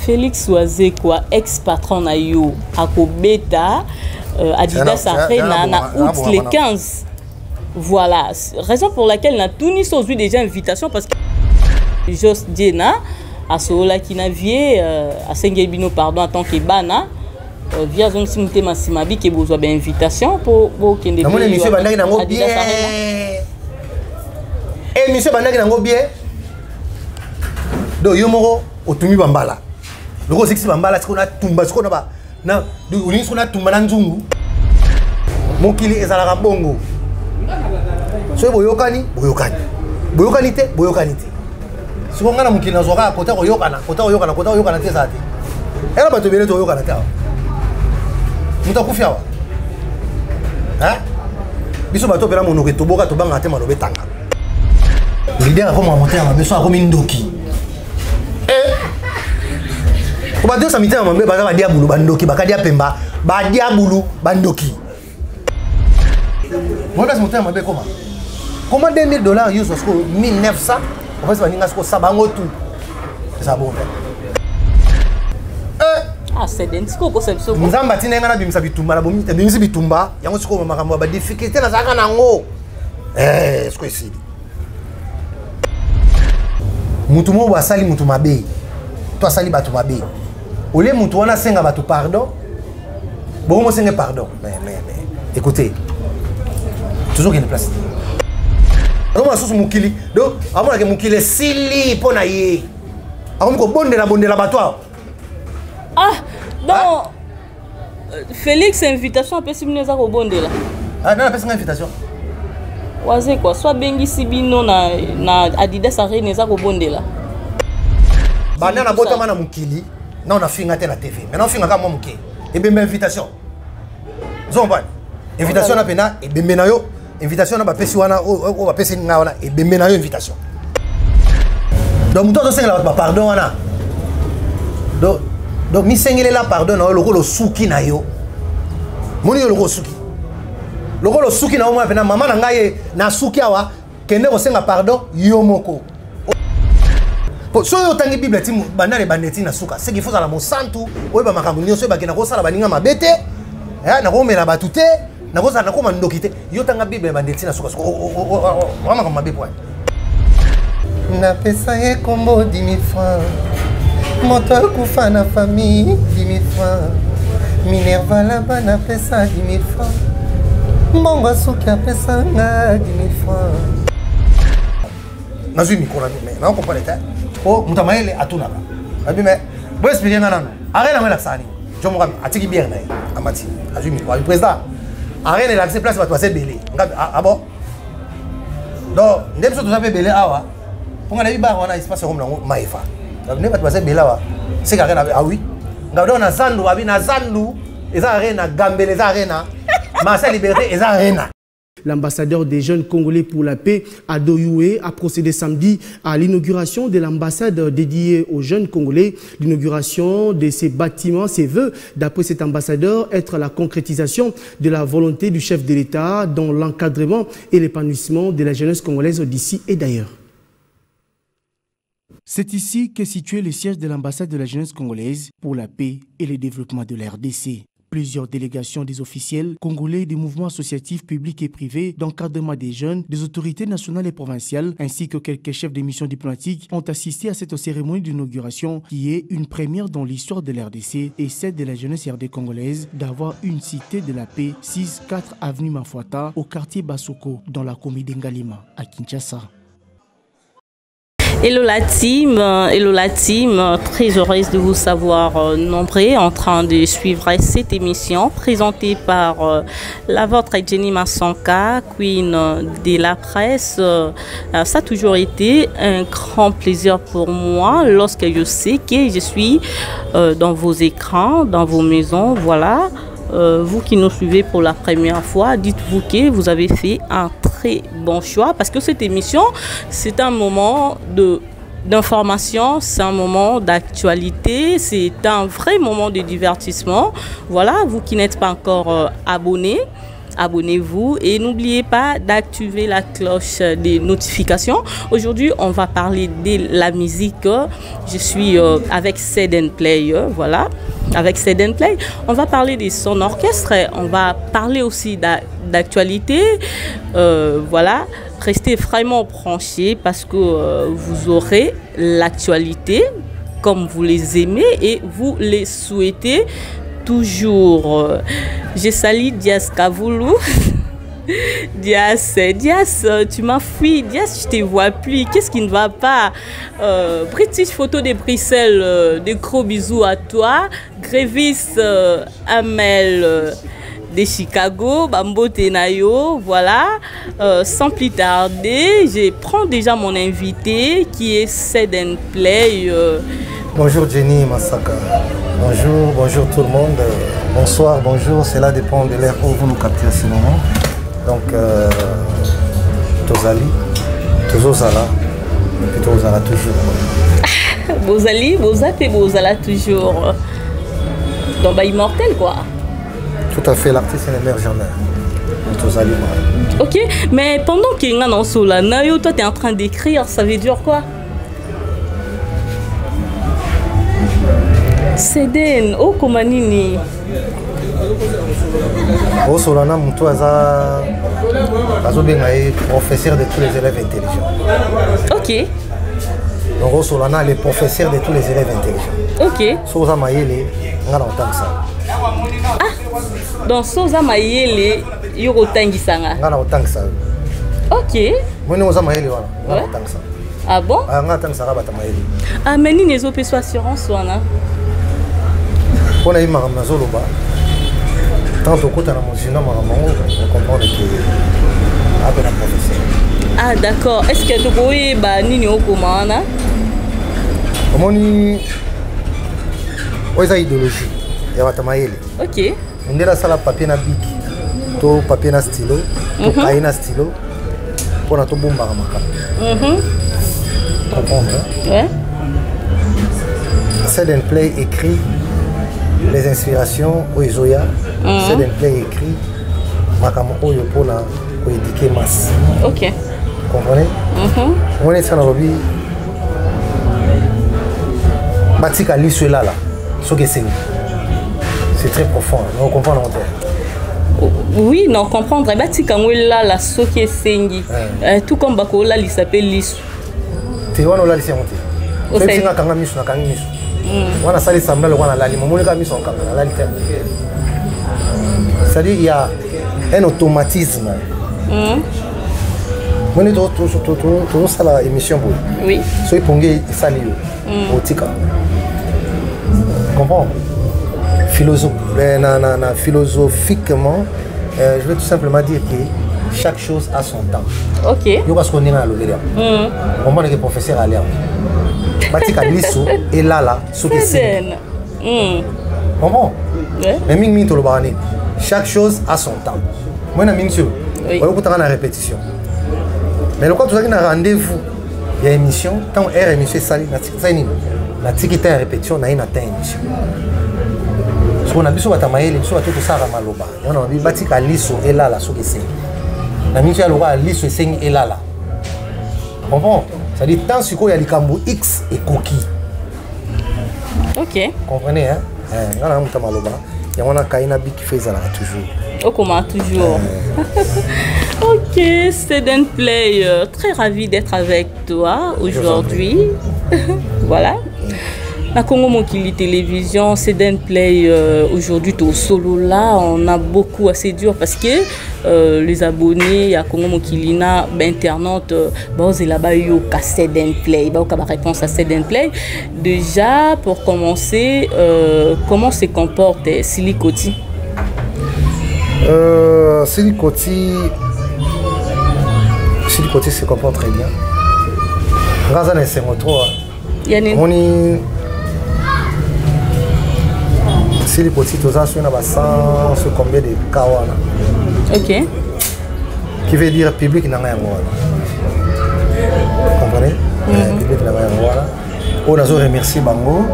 Félix Wazekwa, ex-patron na yo, akobeta Adidas Arena na août le 15. Voilà, raison pour laquelle na tuni ozwi déjà invitation, parce que Jos Diena asololaki na vie, asengeli bino pardon en tant que bana. Vie azongisi motema nsima, bike bozwa bainvitation mpo bokende. Namoni émission ebandaki nango bien, émission ebandaki nango bien. Donc yo moko otumi bambala, loko osikisi bambala, sikoyo natumba, sikoyo na olingi, sikoyo natumba na nzungu. Mokili ezalaka bongo. Soki boyokani, boyokani; boyokani te, boyokani te. Sikoyo ngai na mokili nazwaka kota koyokana, kota koyokana, kota koyokana te, ezala te. Ela bato ebele toyokana te. Awa moto akufi awa, biso bato mpena monoko etoboka, tobangaka te, maloba etanga. Leader akomaka motema mabe, so akomi ndoki. Po bato nyonso ya mitema mabe baza badiabulu, bandoki, bakadia pemba, badiabulu, bandoki. Moi place motema mabe ekoma koma 2000 $, yo zwa sikoyo 1900, opesi baninga sikoyo sa bango tu, eza bon. Nzambe atina ngai nabimisa bitumba, nabimisi bitumba yango. Sikoyo makambo ya badifficulté nazalaka nango sikoyo esili. Mutu moko asali mutu mabe to asali bato mabe, olie mutu wana asenga bato pardon, bongo mosenge pardon. Mais écoutez, tozokende place te. Azomona susu mokili, donc amonake mokili esili mpo na ye, akomi kobondela bondela bato awa. Ah donc Félix, invitation apesi bino eza kobondela? Nani apesi nga invitation? Wazekwa so abengisi bino na Adidas Arena, eza kobondela? Banda nabotama na mokili, nao nafinga te na TV. Maintenant ofinga kaka mwa moke, ebembe invitation. Ozokompane invitation na mpena ebembe na yo. Invitation na bapesi wana, oyo bapesi nga wana, ebembe na yo invitation. Donc moto azosengela bato bapardon wana, donc misengelela pardon na yo lokola osuki na yo. Moni yo lokola osuki, lokola osuki na yo mwana mpena mama na ngai nasuki awa, kende kosenga pardon yo moko. Soki otangi Bible ti banda na ebanda ti na suka, seki faut ozala mosantu, oyeba makambo nyonso, oyebake nakosala baninga mabe te, nakomela bato te, nakozala nakoma ndoki te. Yo tanga Bible ebanda ti na suka, oa makambo mabe po napesa ye kombo 10 francs. Moto akufa na famille, 10 francs minerval aba, napesa 10 francs. Mbongo asuki, apesa nga 10 francs. Nazwi mikro na me naocomprendre te, po moto ya mayele atunaka abi. Me boexpliquer nga nano, arena yango elakisaka nini? Jo moko atiki biere na ye, amati, azwi micro, abi: "Président, arena elakisi place bato baza ebele." Ngabi: "Ah bon?" Donc nde biso toza mpe ebele awa, mpo nga nayebi bar wana, espace yango nango maefa, nde bato baza ebele awa, seka arena. Ah oui, ngabi: "Donc na zandu?" Abi: "Na zandu eza arena, Gambela eza arena, Marcel Liberté eza arena." L'ambassadeur des jeunes Congolais pour la paix, Ado Yuhe, a procédé samedi à l'inauguration de l'ambassade dédiée aux jeunes Congolais. L'inauguration de ces bâtiments se veut, d'après cet ambassadeur, être la concrétisation de la volonté du chef de l'État dans l'encadrement et l'épanouissement de la jeunesse congolaise d'ici et d'ailleurs. C'est ici qu'est situé le siège de l'ambassade de la jeunesse congolaise pour la paix et le développement de la RDC. Plusieurs délégations des officiels congolais, des mouvements associatifs publics et privés, d'encadrement des jeunes, des autorités nationales et provinciales, ainsi que quelques chefs de mission diplomatique ont assisté à cette cérémonie d'inauguration qui est une première dans l'histoire de la RDC et celle de la jeunesse RD congolaise d'avoir une cité de la paix, 6-4 avenue Mafuata, au quartier Basoko, dans la commune d'Ngaliema, à Kinshasa. Hello la team, hello la team, très heureuse de vous savoir nombreux en train de suivre cette émission présentée par la vôtre Jenny Massanka, queen de la presse. Ça a toujours été un grand plaisir pour moi lorsque je sais que je suis dans vos écrans, dans vos maisons, voilà. Vous qui nous suivez pour la première fois, dites-vous que vous avez fait un très bon choix parce que cette émission, c'est un moment de d'information, c'est un moment d'actualité, c'est un vrai moment de divertissement. Voilà, vous qui n'êtes pas encore abonné, Abonnez-vous et n'oubliez pas d'activer la cloche des notifications. Aujourd'hui, on va parler de la musique. Je suis avec Ceden Play, voilà. Avec Ceden Play, on va parler de son orchestre, on va parler aussi d'actualité. Voilà, restez vraiment branchés parce que vous aurez l'actualité comme vous les aimez et vous les souhaitez toujours. Je salue Dias Kavoulou. Dias, Dias, tu m'as fui. Dias, je te vois plus. Qu'est-ce qui ne va pas? British Photo de Bruxelles, des gros bisous à toi. Grévis Amel de Chicago, Bambo Tenayo, voilà. Sans plus tarder, je prends déjà mon invité qui est Ceden Play. Bonjour Jenny Masaka. Bonjour, bonjour tout le monde. Bonsoir, bonjour. Cela dépend de l'heure où vous nous captez à ce moment. Donc, Tozali, Tozozala, et puis Tozala toujours. Bozali, Bozate, Bozala toujours. Donc, bah, immortel quoi. Tout à fait, l'artiste ne meurt jamais. Tozali. Ok, mais pendant qu'il y a un sola, toi tu es en train d'écrire, ça veut dire quoi? Ceden, oh komanini. Oh Solana, mutu aza azobenga ye professeur de tous les élèves intelligents. Ok. Donc oh Solana, le professeur de tous les élèves intelligents. Ok. Soza mayele, nga na otangisa. Ah. Donc soza mayele, yo otangisanga. Nga na otangisa. Ok. Moni oza mayele wana, nga na otangisa. Ah bon? Ah, nga otangisa bata mayele. Ah mais nini ezopeso assurance wana? Pona ye makambo nazoloba, tant tokota na mozina makambo yango, on comprend que ape na professeur. Ah d'accord. Est-ce que tokoyeba nini okoma wana? Omoni oyo eza idéologie ya bato mayele. Ok. Ndela asala papier na bic to papier na stylo to cahier na stylo mpona tobombaka makambo. Comprendre? Ouais. Ceden Play écrit les inspirations oyo ezoya. Ceden Play écrit makambo oyo mpona koéduquer masse. Ok. Comprenez? Omoni esika nalobi batika liso elala soki esengi. C'est très profond, on comprend l'envers. Oui, non, comprendre. Batika yango elala soki esengi. Tout comme bakolalisa mpe liso. Te wana olalisi yango te. Soki nga kanga miso, nakangi miso. Wana asali semblant lokola nalali, momoni kaka miso okanga, nalali te. C'est-à-dire il y a un automatisme. Moni tozosala émission boye. Oui. Soki pongi esali yo, otika. Comprends? Philosophiquement, je veux tout simplement dire que chaque chose a son temps. Ok. Yo parce qu'on est dans le On va que professeur a l'air. Batika liso et là là, ce qui c'est. Comprends? Mais mingi mingi toloba ni. Chaque chose a son temps. Moi na mingi sur. Oui. On écoute la répétition. Mais le quand tu as un rendez-vous, il y a émission, tant heure émission sali, na tika ni. Na tiki ta répétition na ina ta émission. On a biso bata mayele biso bato tosala maloba. On a batika liso elala soki esengi. Na mingi ya lokola liso esengi elala. Comprends? C'est-à-dire tant sikoyo ya likambo X ekoki. Ok. Comprenez hein? Nga na muta maloba. Yango na kaina biki fezalaka toujours. Okoma toujours. Ok, Ceden Play, très ravi d'être avec toi aujourd'hui. Voilà. La Congo Mokili Télévision, Ceden Play, aujourd'hui, au solo là, on a beaucoup assez dur parce que les abonnés à Congo Mokili na ben, internautes, bah, c'est là-bas, il y a Ceden Play, bah, il y a réponse à Ceden Play. Déjà, pour commencer, comment se comporte Silikoti? Silikoti se comporte très bien. Razan est trop. Yann. On est Silikoti, toza sur na ba 100 sur combien de cas wana. Ok. Qui veut dire public na yango wana. Comprenez? Public na yango wana. On a remercié bango.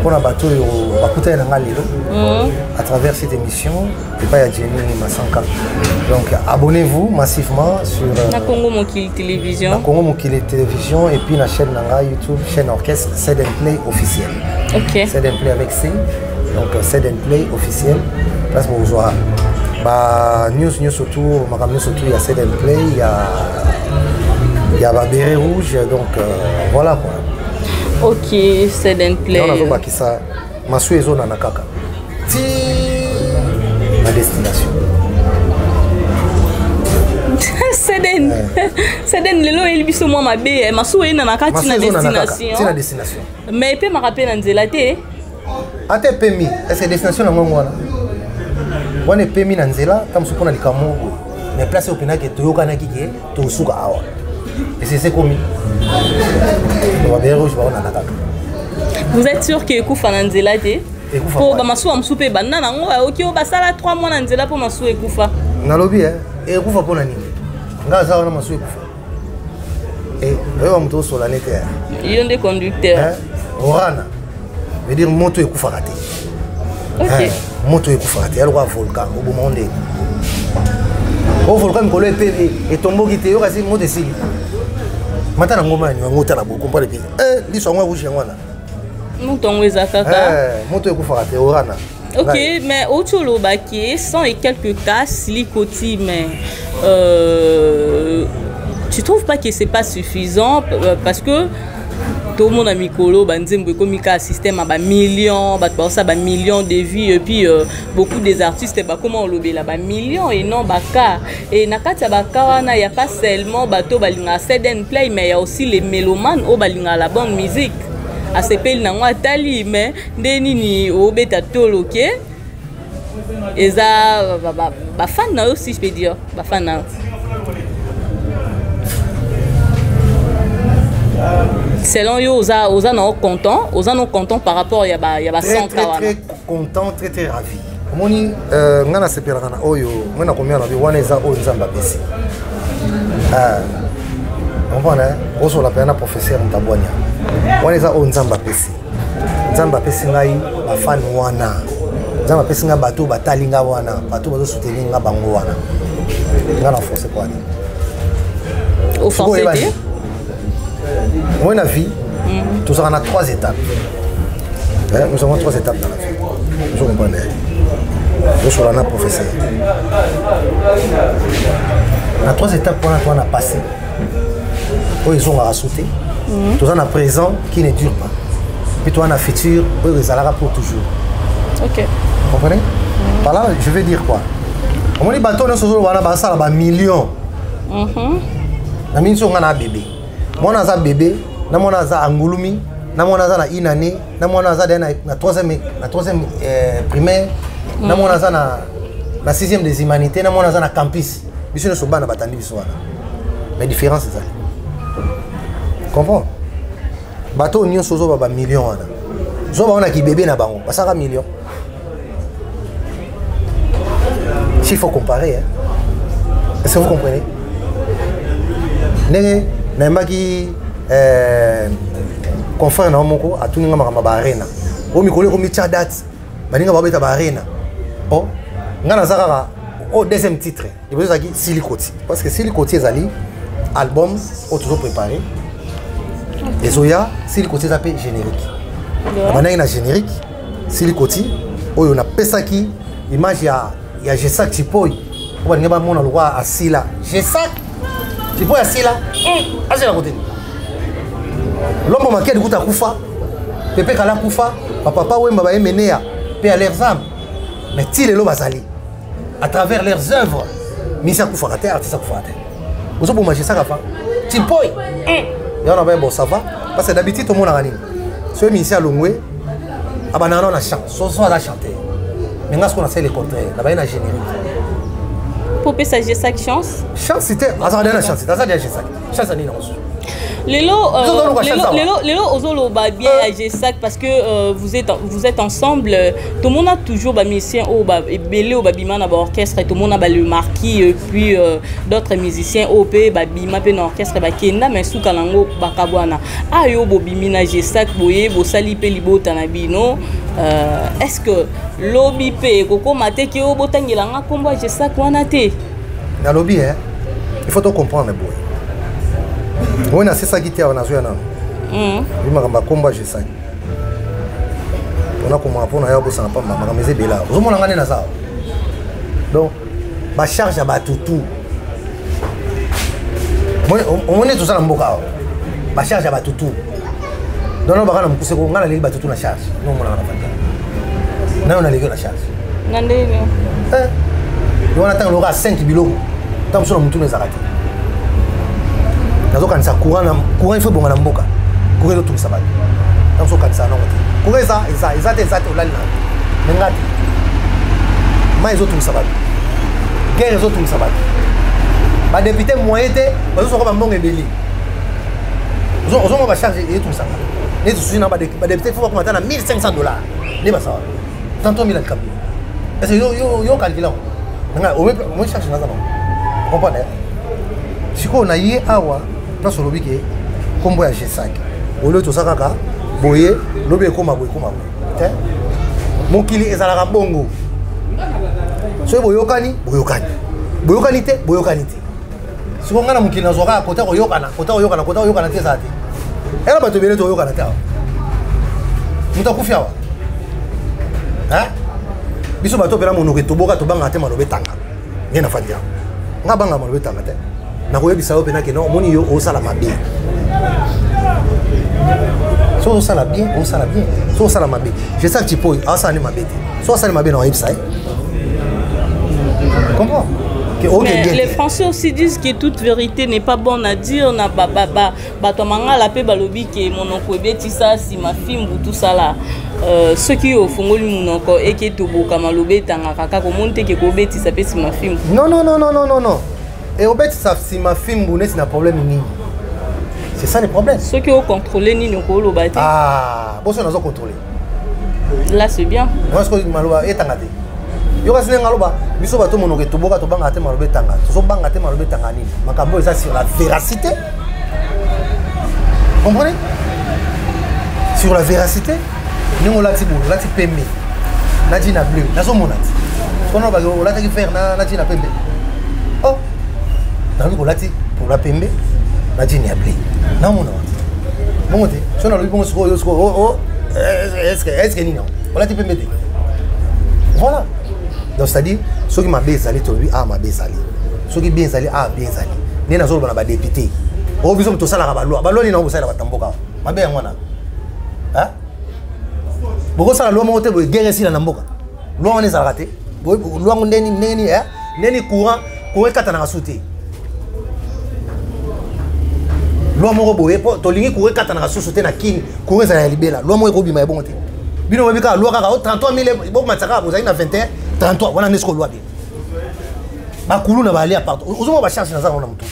Mpona bato oyo bakutani na nga lelo à travers cette émission epai ya Jenny Masanka, donc abonnez-vous massivement sur na Congo Mokili Télévision. Na Congo Mokili Télévision et puis na chaîne na nga YouTube, chaîne orchestre Ced and Play officiel. Ced and Play avec C, donc Ced and Play officiel, place bozwa ba news nyonso tout, makambo nyonso tout ya Ced and Play, ya ba béret rouge, donc voilà quoi. Ok, Ced and Play. Nazobakisa, masu ezonana kaka ti na destination. Seden, Seden, lelo oyeli biso mwa mabe. Masuwa eyinana kaka ti na destination. Ti na destination. Mais epemaka mpe na nzela te. Ata epemi, est-ce destination nango yango wana? Wana epemi na nzela ta mosusu mpona likambo moko boye, mais place oyo mpenake toyokanaki ke tosuka awa, esese ekomi babere rouge baonana kaka. Vous êtes sûr ke ekufa na nzela te? Po bamasuwa mosusu mpe ebanda nango, oki oyo basala 3 mois na nzela mpo masuwa ekufa. Nalobi ekufa mpo na nini? Nga aza wana, masuwa ekufa, oyeba moto osolane te. Yo nde conducteur. Orana veut dire moto ekufaka te. Moto ekufaka te, ya lokola volcan, oboma o ndenge o volcan mikolo epe etomboki te, yoka si moto esili mata na ngoma ya yango, otala bo comprendre mpe liso yango ya rouge yango wana. Moto yango eza kaka. Moto ekufaka te, orana. Ok, mais outi olobaki 100 et quelques cas silikoti, mais tu trouves pas que c'est pas suffisant? Parce que tomona mikolo banzembo ekomi kaka système ya bamillion, bato baosala bamillion de vues, et puis beaucoup des artistes bakoma olobela bamillion et non baka. Et na kati ya baka wana, ya pas seulement bato balingaka Ced and Play, mais ya aussi les mélomanes oyo balingaka la bonne musique, asepeli nango, atali. Mais nde nini obeta tolo ke eza bafan na yo, si je peux dire bafan na yo, selon yo oza na content, oza no content par rapport ya ba 100 wana? Très content, très très ravi. Omoni, ngai nasepelaka na oyo ngai nakomia na bi wana, eza oyo Nzambe apesi, comprendre? Osola mpenza na professeur Ntabwania, wana eza oyo Nzambe apesi. Nzambe apesi ngai bafani wana, Nzambe apesi ngai bato batali ngai wana, bato bazosoutenir ngai, bango wana. Ngai na force po ani? Oforce te. Moi, na vie, tozalaka na trois étapes. Nous avons trois étapes dans la vie, ozo comprendre? Osola na professeur. Na trois étapes wana, toza na passé oyo ezongaka su te, toza na présent qui ne dure pas, puis toza na futur oyo ezalaka pour toujours. Comprenez? Par là, je veux dire quoi? Omoni, bato nyonso ozoloba wana basala bamillion, na minisi oyo, nga na bébé, mwana aza bébé, na mwana aza angulumi, na mwana aza na une année, na mwana aza na troisième primaire, na mwana aza na sixième des humanités, na mwana aza na campus, biso nyonso bana batandi biso wana, mais différence ezali, comprend? Bato oyo nyonso ozoba bamillion wana, zoba wana kibebe na bango basalaka million. S'il faut comparer, hein? Est-ce que vous comprenez? Ndenge nayembaki, confrère na yo moko atuni nga makambo ya baarena oyo mikolo ekomi tia date, baninga babeta baarena. O nga naza kaka o deuxième titre, liboso ezalaki Silikoti, parce que Silikoti ezali album oyo tozoprépare, ezoya. Silikoti eza mpe générique, nabandaki na générique Silikoti oyo napesaki image ya Gesac Chipoi, oyo balingi bamona lokwa asila. Gesac Chipoi asila, asila koteni lombo makedi kuta akufa, pepe kala akufa, bapapa Wemba bayemenea mpe ya leurs âmes, mais ti lelo bazali à travers leurs œuvres. Misi akufaka te, artiste akufaka te. Ozoboma Gesac afa Chipoi yango na baye. Bon, ça va, parce que d'habitude tomonaka nini? Soki misi alongwe, abandaka nao na chant, soso aza chanteur, mais nga sikoyo nasali le contraire, nabaye na générique. Po opesa Gesac chance. Chance te, azalaka deya na chance te, aza deya Gesac. Chance ya nini na mosusu? Lelo, lelo, lelo ozoloba bien ya Gesac parce que vous êtes ensemble. Tout le monde a toujours ba musiciens oyo ba ebele oyo babima na ba orchestre. Tout le monde a ba le marquis et puis d'autres musiciens oyo pe babima pe na orchestre, bakenda, mais suka nango bakabwana. Ayo bobimi na Gesac boye, bosali pe libota na bino. Est-ce que lobi pe ekokoma te ke oyo botangelanga nkombo ya Gesac wana te? Nalobi, hein, il faut to comprendre boye. Oyo nasesaki te awa, nazoya nano bi makambo ya kombo ya Gesac mpona komaka, mpona ya bosana pamba. Makambo eza ebele awa, ozomona nga nde naza awa. Donc bacharge ya bato tu, omoni toza na mboka awa, bacharge ya bato tu. Donc nalobaka na mokuse ko ngai naleki bato tu na charge. Nomonaka na fanta nayo, naleki yo na charge. Na ndenge? Yo wana, ntango loka 5 biloko, ntango mosusu na motuna ezalaka te. Nazokanisa courant na courant, il faut ebonga na mboka. Courant ezotungisa bato, ntango mosusu okanisa nango te. Courant eza te, eza te, olali na me nga te. Mai ezotungisa bato, guerre ezotungisa bato, badéputé moyen te, bazosoko bambongo ebele. Ozomona bacharge etungisaka neti susi na badéputé, faut bakoma ata na 1500 $ nde basala 33 000 likambo. Est-ce yo yo yo calcule yango nanga omoi charge naza nango, comprendre? Sikoyo na ye awa, place olobi ke nkombo ya G5 olio, toza kaka boye, lobi ekóma boye, ekóma boye te. Mokili ezalaka bongo. Soki boyokani, boyokani; boyokani te, boyokani te. Sikoyo ngai na mokili nazwa kaka kota koyokana, kota koyokana, kota koyokana te, ezala te. Ela bato ebele toyokana te awa. Moto akufi awa, biso bato mpena monoko etoboka, tobangaka te maloba etanga. Nde nafandi awa, nga bangaka maloba etanga te. Nakoyebisa yo mpena ke non, omoni yo osala mabe. So osala bien, osala bien. So osala mabe, Gesac Tshipoyi asala nde mabe te. So asali mabe, na oyebisa ye, comprends? Que, ok. Mais bien, les Français aussi disent que toute vérité n'est pas bonne à dire. Na ba ba ba bato mangala pe balobi ke monoko ebetisa nsima fimbu, tout ça là. Soki ofongoli monoko eke toboka, maloba etangaka kaka, omoni te ke kobetisa mpe nsima fimbu? Non, non, non, non, non, non, non. E obetisa nsima fimbu neti na problème nini? C'est ça le problème. Soki ocontrôle nini okoloba te. Ah, boso nazo contrôler. Là, c'est bien. Sikoyo maloba etanga te. Yo kasi ndenge aloba, biso bato monoko etoboka, tobangaka te maloba etanga. Tozobanga te maloba etanga nini? Makambo eza sur la véracité, comprenez? Sur la véracité, ndenge olati boye, olati pembe na jean na bleu, nazomona ti kono bake olataki vert na jean na pembe. Oh, nalobi kolati pola pembe na jean ya bleu, naomona wati bongo te. So nalobi bongo sikoyo, sikoyo est-ce nini olati pembe te? Voilà. Donc c'est à dire, soki mabe ezali, tolobi: ah, mabe ezali. Soki bien ezali, ah, bien ezali. Nde nazoloba na badéputé oyo, biso tosalaka baloi. Baloi nini nango kosalela bato mboka mabe yango wana? Bokosala loi moko te boye, guerre esila na mboka. Loi wana ezalaka te. Loi yango ndeni ndeni ndeni courant ekatanaka su te. Loi moko boye mpo tolingi courant ekatanaka susu te na Kini, courant ezala ya libela. Loi moko ekobima ya bongo te. Bino boyebi kaka loi kaka o 33 000, bokomatisa kaka, bozali na 21 33 wana nde siko loi bien. Bakulu na balia partout, ozomona bacharge naza nango na motu.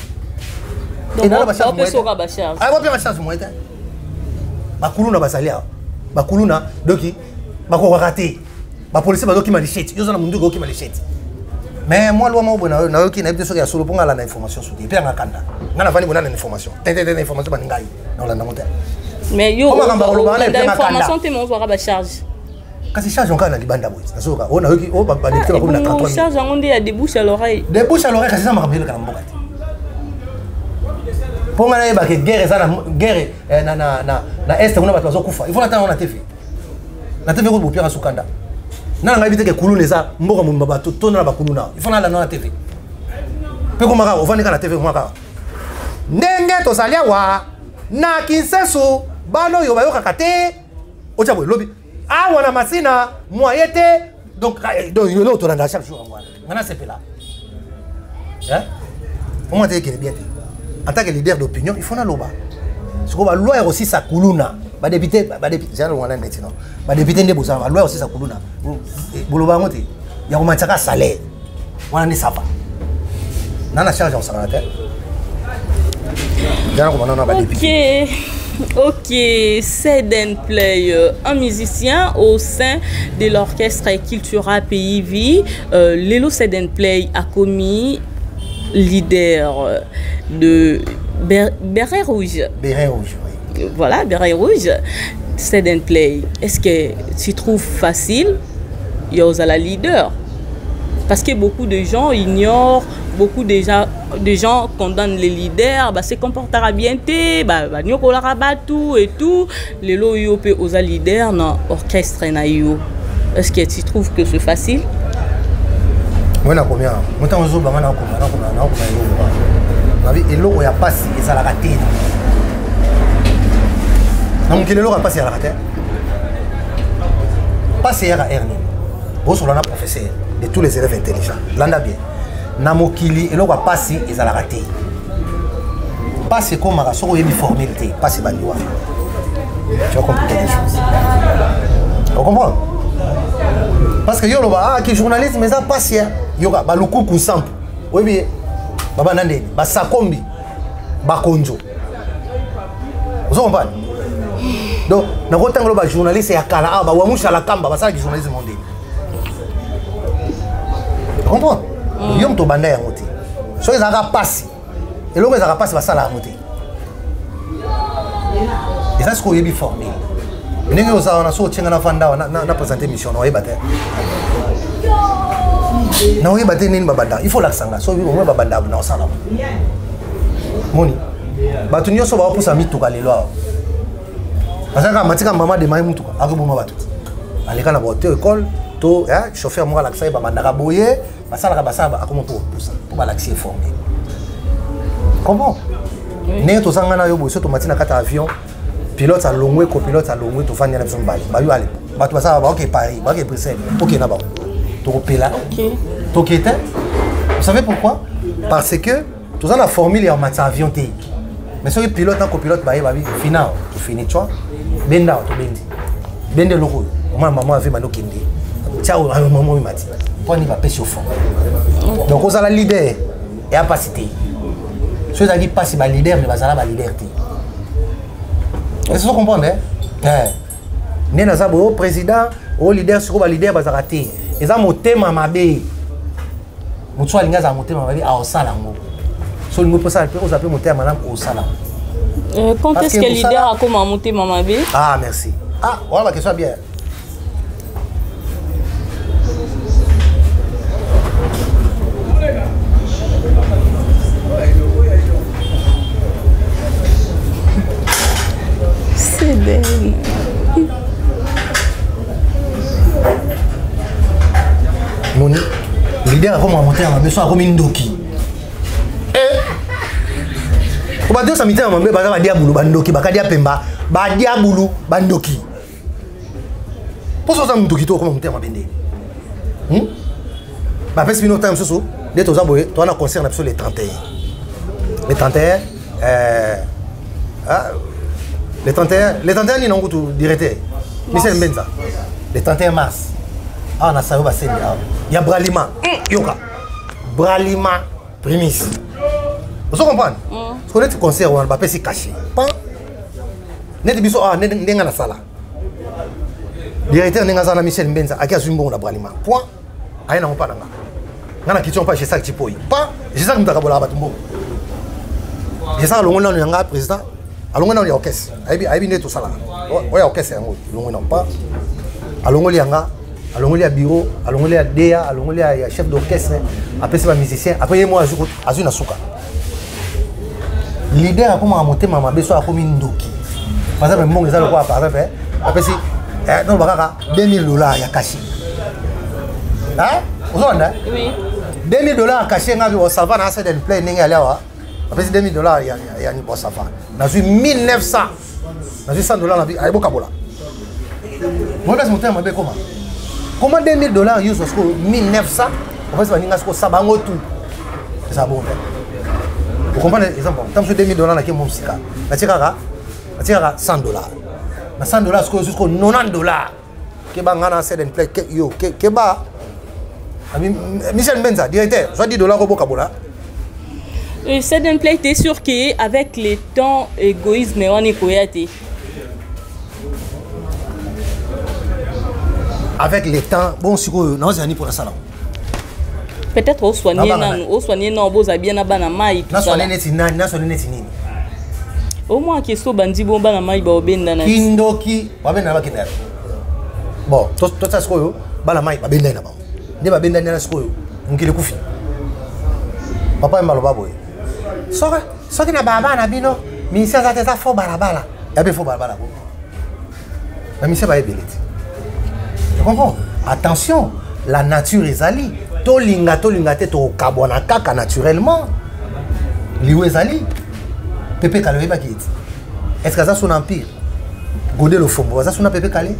Bapesaka bacharge moye te. Bakuluna bazali awa, bakuluna doki bakokaka te. Bapolisier bazokima lisheti, yo oza na munduki, okima lisheti. Mais moi, loi moko boye nayoki, nayebi te soki ya solo, mpo nga alanda information soki epe yanga kanda. Nga navandi boye, nalanda information te te te, na information bani ngai naolanda ngo te. Mais yo olanda information te, mais ozwaka bacharge. Kasi charge kaka na libanda boye, nazoyoka oyo nayoki oyo badéputé bakomi na 33. Charge yango nde ya de bouche à l'oreille. De bouche à l'oreille, kasi eza makambo eleka na mboka te. Mpo ngai nayebake guerre eza na guerre na Est kuna, bato bazokufa, il faut natanga ngo na TV. Na TV kutu bopiaka sukanda na ngai biteke kuluna eza mboka mobimba, bato tonda na bakuluna, il faut nalanda na TV. Mpe komaka ovandi kaka na TV, komaka kaka ndenge tozali awa na Kinseso, bana oyo bayokaka te, otya boye lobi awa na Masina moye te. Donc eloko tolanda chaque jour yango wana. Nga nasepela omona te ekende bien te. En tant que leader d'opinion, il faut naloba. Sikoyo baloi ya kosisa kuluna, badéputé wana neti no badéputé nde bozala baloi ya kosisa kuluna, boloba yango te. Ya komatisaka salaire wana nde ça va. Na charge ya kosakana te. Yana komanda na badepute. Ok, Ceden Play, un musicien au sein de l'orchestre Cultura Pays Vie. Lelo Ceden Play a commis leader de Béret Rouge. Béret Rouge, oui. Voilà, Béret Rouge. Ceden Play, est-ce que tu trouves facile Yoza la leader? Parce que beaucoup de gens ignorent, beaucoup de gens condamnent les leaders, bah, se comportera bien, bah, bah, nyokolara batou et tout. Les loyo pe osa leader dans orchestre na yo. Est-ce que tu trouves que c'est facile? Moi, na combien? Moi, tant zo ba na combien, na combien, na combien yo ba. Na vie eloko ya pasi ezalaka te. Na mokili eloko ya pasi ezalaka te. Pasi eyaka heure nini? Bosolola na professeur de tous les élèves intelligents. Landa bien. Na mokili eloko ya pasi ezalaka te. Pasi ekomaka soki oyebi formule te, pasi ebandi wana. Tu vas comprendre quelque chose. Tu comprends? Parce que yo loba, ah, ki journalisme eza pasi ya. Yoka, ba lukuku sample. Oyebi, baba nande, ba sakombi, ba konzo. Ozo comprendre? Donc, na kotanga ba journaliste ya kala, ah, ba wamusha la kamba, ba sala ki journalisme monde. Tu comprends? Yo moto banda yango te. Soki ezalaka pasi, eloko ezalaka pasi basala yango te. Eza sikoyo oyebi formule. Ndenge oza wana, soki otie nga na vanda awa, na présenter mission, na oyeba te. Na oyeba te nini babanda. Il faut lakisa nga. Soki omoni babanda, na osala yango. Moni, bato nyonso baopusa mituka lelo awa. Bazalaka matika mama demaye mutuka, akoboma bato. Aleka na bato école, to, hein, chauffeur moko alakisa ye babandaka boye, basalaka basala, akoma mpo kopusa, mpo balakisi ye formule. Comment? Oui. Ndenge tozanga na yo boye, soki tomati na kati ya avion, pilote alongwe, copilote alongwe, tovandi na biso mibale. Bayo ale, bato basala ba, oke Paris, ba oke Bruxelles, oke na bango. Tokopela. Ok. Toke te. Vous savez pourquoi? Parce que toza na formule ya matisa avion te. Mais soki pilote na copilote baye babi, final, tofini, tu vois? Benda, tobendi. Bende eloko oyo. Omona mama avi bando kende. Tia oyo, ayo, mama oyo mati. Mpo ani bapesi yo fond. Donc ozala leader, eya pasi te. Soki ezalaki pasi ba leader, mais bazala ba leader te. Est-ce que vous comprenez, hein? Eh. Nde naza boye, oh, président, oh, leader, sikoyo ba leader bazalaka te. Eza motema mabe. Moto soki alingi azala motema mabe, aosala yango. Soki olingi mpe osala mpe, ozala mpe motema malamu, osala yango. Quand Parce est-ce que que leader mosala a comme un motema mabe? Ah, merci. Ah, voilà la question bien. C'est dingue. Moni, leader a comme un motema mabe, soit comme ndoki. Eh! Oba deux mitema mabe, baza ba diabulu, ba ndoki, ba kadia pemba, ba diabulu, ba ndoki. Poso za ndoki to comme motema mabe nde. Ba pesi bino time soso, nde toza boye, toza na concert na biso le 31. Le 31, ah, le 31, le 31 nini nango tu directeur? Michel Mbenza. Le 31 mars. Ah, na sayo ba sende, ah. Ya Bralima. Yoka. Bralima Primis. Vous comprenez? Parce qu'on est concert, on va passer caché. Pan. Net biso, ah, net, ndenga na sala. Directeur ndenga sala Michel Mbenza, aki azwi mbongo na Bralima. Point. Aye na ngopa nanga. Nga na question pa Jesak Chipoyi. Pa, Jesak mutaka bola bato mbongo. Jesak alongo nanu yanga président. Alongo nanu ya orchestre. Ayebi, ayebi nde tosala. Oya orchestre yango, alongo nanu pa. Alongoli yanga, alongoli ya bureau, alongoli ya DA, alongoli ya chef d'orchestre, apesi ba musicien, après ye mo azwi na suka. Leader akoma motema mabe so akomi ndoki. Par exemple, mbongo eza lokola, par exemple, hein, apesi, eh, non, bakaka 2000 $ ya cachet. Hein? Ozonda? Oui. 2000 $ ya cachet ngabi, bon, ça va, na Ceden Play ndenge ali awa. Apesi 2000 $ ya ni, bon, ça va. Nazwi 1900. Nazwi 100 $ na bi, ayi bokabola. Moi, place motema mabe koma. Comment 2000 $ yo siko 1900? Opesi baninga siko sa bango tout. Eza bon te. Vous comprenez exemple? Tant que 2000 $ na ke mosika. Na tikaka, na tikaka 100 $. Na 100 $ siko jusqu'au 90 $. Ke ba ngana Ceden Play ke yo ke, ke ba. Ami Michel Mbenza directeur, soit 10 $ ko bokabola. Sudden Play, t'es sûr que avec le temps égoïsme wana ekoya te? Avec le temps, bon, sikoyo naozela nini mpo nasala? Peut-être osoigne nanu, osoigne nanu, boza bien na bana mai. Nasoigne neti nani? Nasoigne neti nini? Au moins question bandi bon, bana mai baobenda na Kindoki, babenda na bakenda. Bon, tosa sikoyo bana mai babendani na bango nde babendani na sikoyo mokili ekufi. Papa Yemba aloba boye: soki na balabala na bino misi aza te, eza fo balabala ya mpe fo balabala bo na misi bayebele te. Tu comprends? Attention, la nature ezali, tolinga tolinga te, tokabwana kaka naturellement. Liwa ezali. Pepe Kale, oyebaki ete est ce que aza so na empire? Gode Lofombo aza so na Pepe Kale,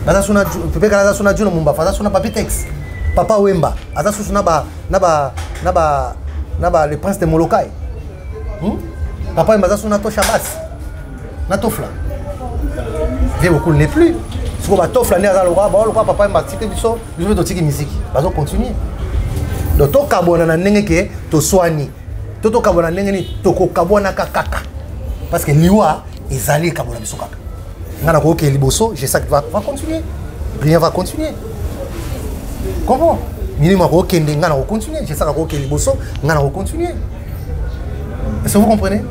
aza so na Pepe Kale, aza so na Juno Mumbafa, aza so na Papi Tex. Papa Wemba aza susu na ba le Prince de Molokai, Papa Wemba aza so na Tosha Bas na Tofla. Vie beaucoup n'est plus. Sikoyo batofla nde aza lokwa bao lokwa. Papa Wemba atiki biso, biso mpe totiki miziki, bazocontinue. Donc tokabwana na ndenge ke toswani to tokabwana ndenge nini, tokokabwanaka kaka, parce que liwa ezali ekabola biso kaka. Nga na kookee liboso, Jesak va continuer, rien va continuer. Comprends? Minimo akokende, nga na kocontinue. Jesak akokee liboso, nga na kocontinue. Est-ce que vous comprenez?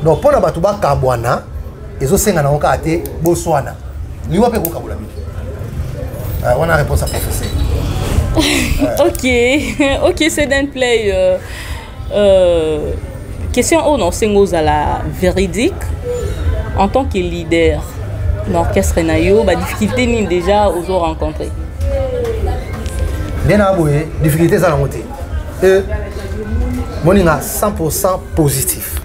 Donc mpo na bato bakabwana, ezosenga nango kaka te boswana, liwa mpe kokabola bino. Wana réponse ya professeur. Ok, Seden Play, question oyo naosenga ozala véridique en tant que leader na orchestre na yo, badifficulté nini déjà ozo rencontré? Nde na boye, difficulté eza nango te. E moninga 100% positif,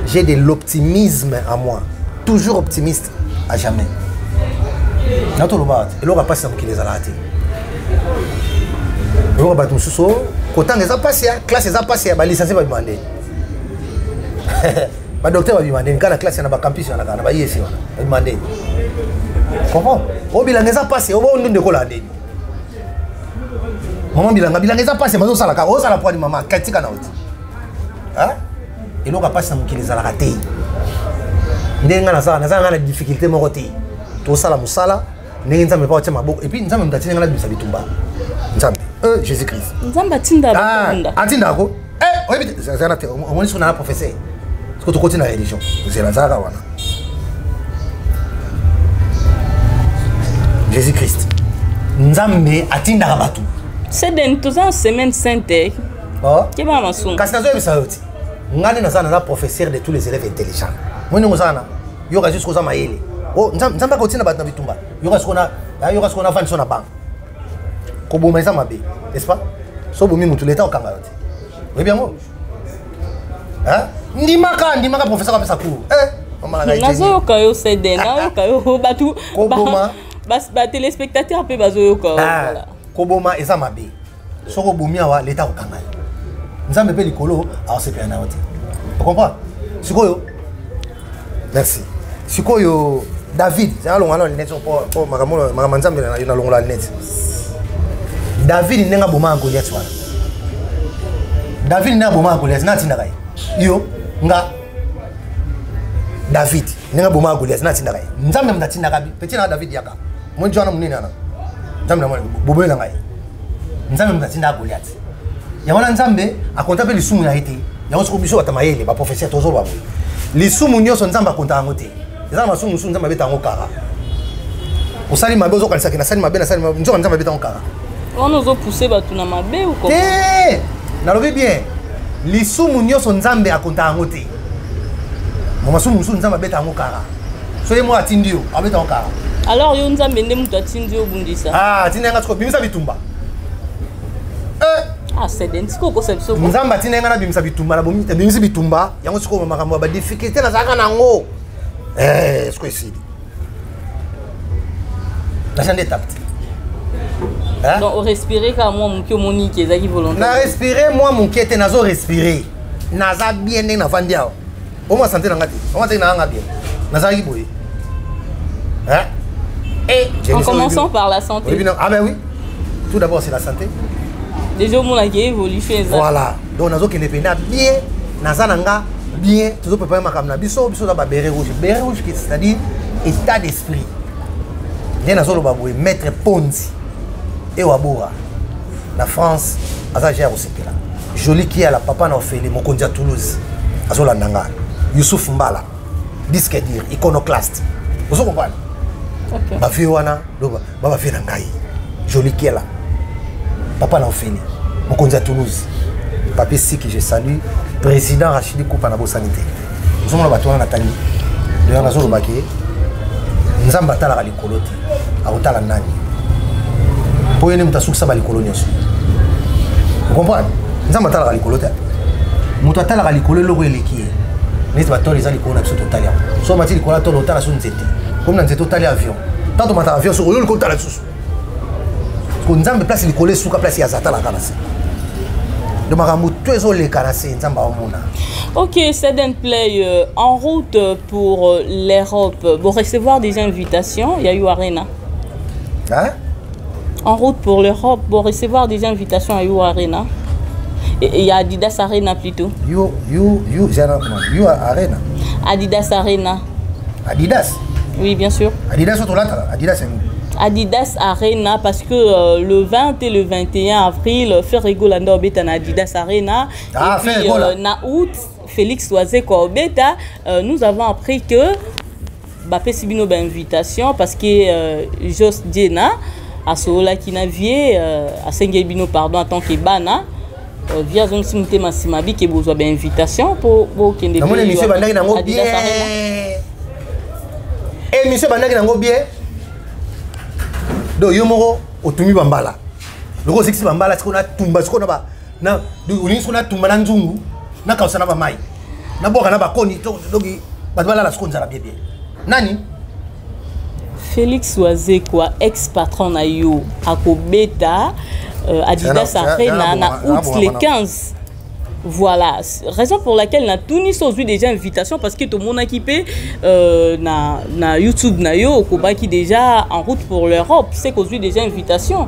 j'ai de l'optimisme à moi, toujours optimiste à jamais. Natoloba te, eloko ya mpasi na mokili ezalaka te. Eloko bato mosusu kotanga eza mpasi, ya classe eza mpasi, ya balicencie babima ndeni, badocteur babima ndeni kaka na classe, na bacampus wana, kaka na baiesi wana babima ndeni. Comprend? Oyo bilanga eza mpasi, obo ndundu ekola ndeni. Mama, bilanga bilanga eza mpasi, bazosala kaka, ozala poani mama katika na oti. Eloko ya mpasi na mokili ezalaka te. Ndenge ngai nazala, naza ngai na difficulté moko te. Tosala mosala ndenge Nzambe mpe atia maboko. Et puis Nzambe moto atindi ngai nabimisa bitumba. Nzambe, Jésus Christ. Nzambe atinda? Atindako. Oyebi te, zala te, omoni soki nana professeur, soki tokoti na religion, zela, zalaka wana. Jésus Christ, Nzambe atindaka bato. Seden, toza semaine sainte. Keba masumu. Kasi nazoyebisa yo ti ngai nde naza professeur de tous les élèves intelligents. Moi ndenge oza na yoka, jusque oza mayele. Nzambe akotinda bato na bitumba. Yoka siko, yoka siko, nafandi so na banque. Koboma eza mabe, n'est-ce pas? So obomi motu, leta okanga yo te. Oyebi yango? Ndimaka, ndimaka, professeur apesa cours. Nazoyoka yo, Seden, nayoka yo. Bato, batéléspectateur mpe bazoyoka. Koboma eza mabe. Soki obomi awa, leta akokanga yo. Nzambe mpe likolo aosepela na yo te. Ocomprendre sikoyo? Merci. Sikoyo David alonga na lunette po makambo Nzambe nalongola lunette. David ndenge abomaka Goliath wana, David ndenge abomaka Goliath, na atindaka ye yo nga. David ndenge abomaka Goliath, na atindaka ye? Nzambe moto atindaka. Petit na David, yaka moni wana monene wana. Nzambe na boboye na ngai, Nzambe moto atindaka Goliath. Yango wana Nzambe akonta mpe lisumu na ye te. Yango soko biso bato mayele, baprofesseur, tozoloba boye: lisumu nyonso Nzambe akonta yango te. Eza na masumu mosusu Nzambe abeta yango kara. Osali mabe, ozokanisaki nasali mabe, nasali mabe, nzoka Nzambe abeta yango kara. Wana ozopousse bato na mabe? Te, nalobi bien, lisumu nyonso Nzambe akonta yango te. Masumu mosusu Nzambe abeta yango kara. So ye moko atindi yo, abeta yango kara. Alors yo, Nzambe nde moto atindi yo obundisa? Ah, atindi yanga siko bimisa bitumba. Ah, Seden, sikoyo okosa biso. Nzambe atindi yanga nabimisa bitumba, nabimisi bitumba yango. Sikoyo makambo ya badifficulté nazalaka nango sikoyo esili, naza nde étape te. Donc orespire kaka mwa moke, omoniki ezalaki volontaire? Na respire mwa moke te, nazo respire, naza bien ndenge navandi awa. Omwa santé na nga te, omwa teke nanga bien, nazalaki boye. En commençant par la santé. Ah ben oui, tout d'abord c'est la santé. Déjà omonaki évolution eza. Voilà. Donc nazokende mpenza bien, naza na nga bien, tozoprépare makambo na biso. Biso oza baberet rouge. Béret rouge, c'est-à-dire état d'esprit. Nde nazoloba boye, maître Ponzi Ewabora na France aza ja ya kosepela. Joli Kiala, papa na Ofele, mokonzi ya Toulouse, azolanda nga. Youssouf Mbala, disque dur iconoclaste, ozo comprendre? Okay. Bavie wana babavie na ngai. Joli Kiela, papa na Ofele, mokonzi ya Toulouse, papi Siki, je salue président Rachidi Kupa na bosani te. Ozomona bato wana natangi doya, nazolobaki Nzambe atalaka likolo te, akotala nani? Mpo ye nde moto asukisa balikolo nyonso. Ocomprendre? Nzambe atalaka likolo te. Moto atalaka likolo, eloko eleki ye neti batole eza likolo na biso, totali yango. So omati likolo ya tolo, otala so nzete, komi na nzete, otali avion. Ntango tomataka avion, soki oyo likolo, otala lisusu ko Nzambe place likolo esuka, place ya atalaka na se. Donc makambo to ezoleka na se, Nzambe aomona. Ok, Seden Play, en route pour l'Europe. Bon, recevoir des invitations, il y a eu Arena. Hein? En route pour l'Europe, bon, recevoir des invitations à You Arena. Et il y a Adidas Arena plutôt. You, you, you, You Arena. Adidas Arena. Adidas. Oui, bien sûr. Adidas, Adidas, c'est Adidas Arena parce que le 20 et le 21 avril, Ferre Gola nde obeta na Adidas Arena. Ah, et puis na août, Félix Wazekwa obeta. Nous avons appris que bapesi bino ba invitation parce que Jos Diena asololaki na vie, asengeli bino pardon en tant que bana. Vie azongisi motema nsima, bike bozwa bainvitation mpo bokende. Namoni émission ebandaki nango bien, émission ebandaki nango bien. Donc yo moko otumi bambala, loko osikisi bambala, sikoyo natumba, sikoyo na olingi, sikoyo natumba na nzungu, nakausa na bamai, nabwaka na bakoni. Donc bato balala sikoyo nzala bien bien. Nani? Félix Wazekwa, ex patron na yo, akobeta Adidas Arena na août le 15. Voilà, raison pour laquelle na tuni ozwi déjà invitation, parce que tomonaki mpe na YouTube na yo okobaki déjà en route pour l'Europe, c'est qu'ozwi déjà invitation.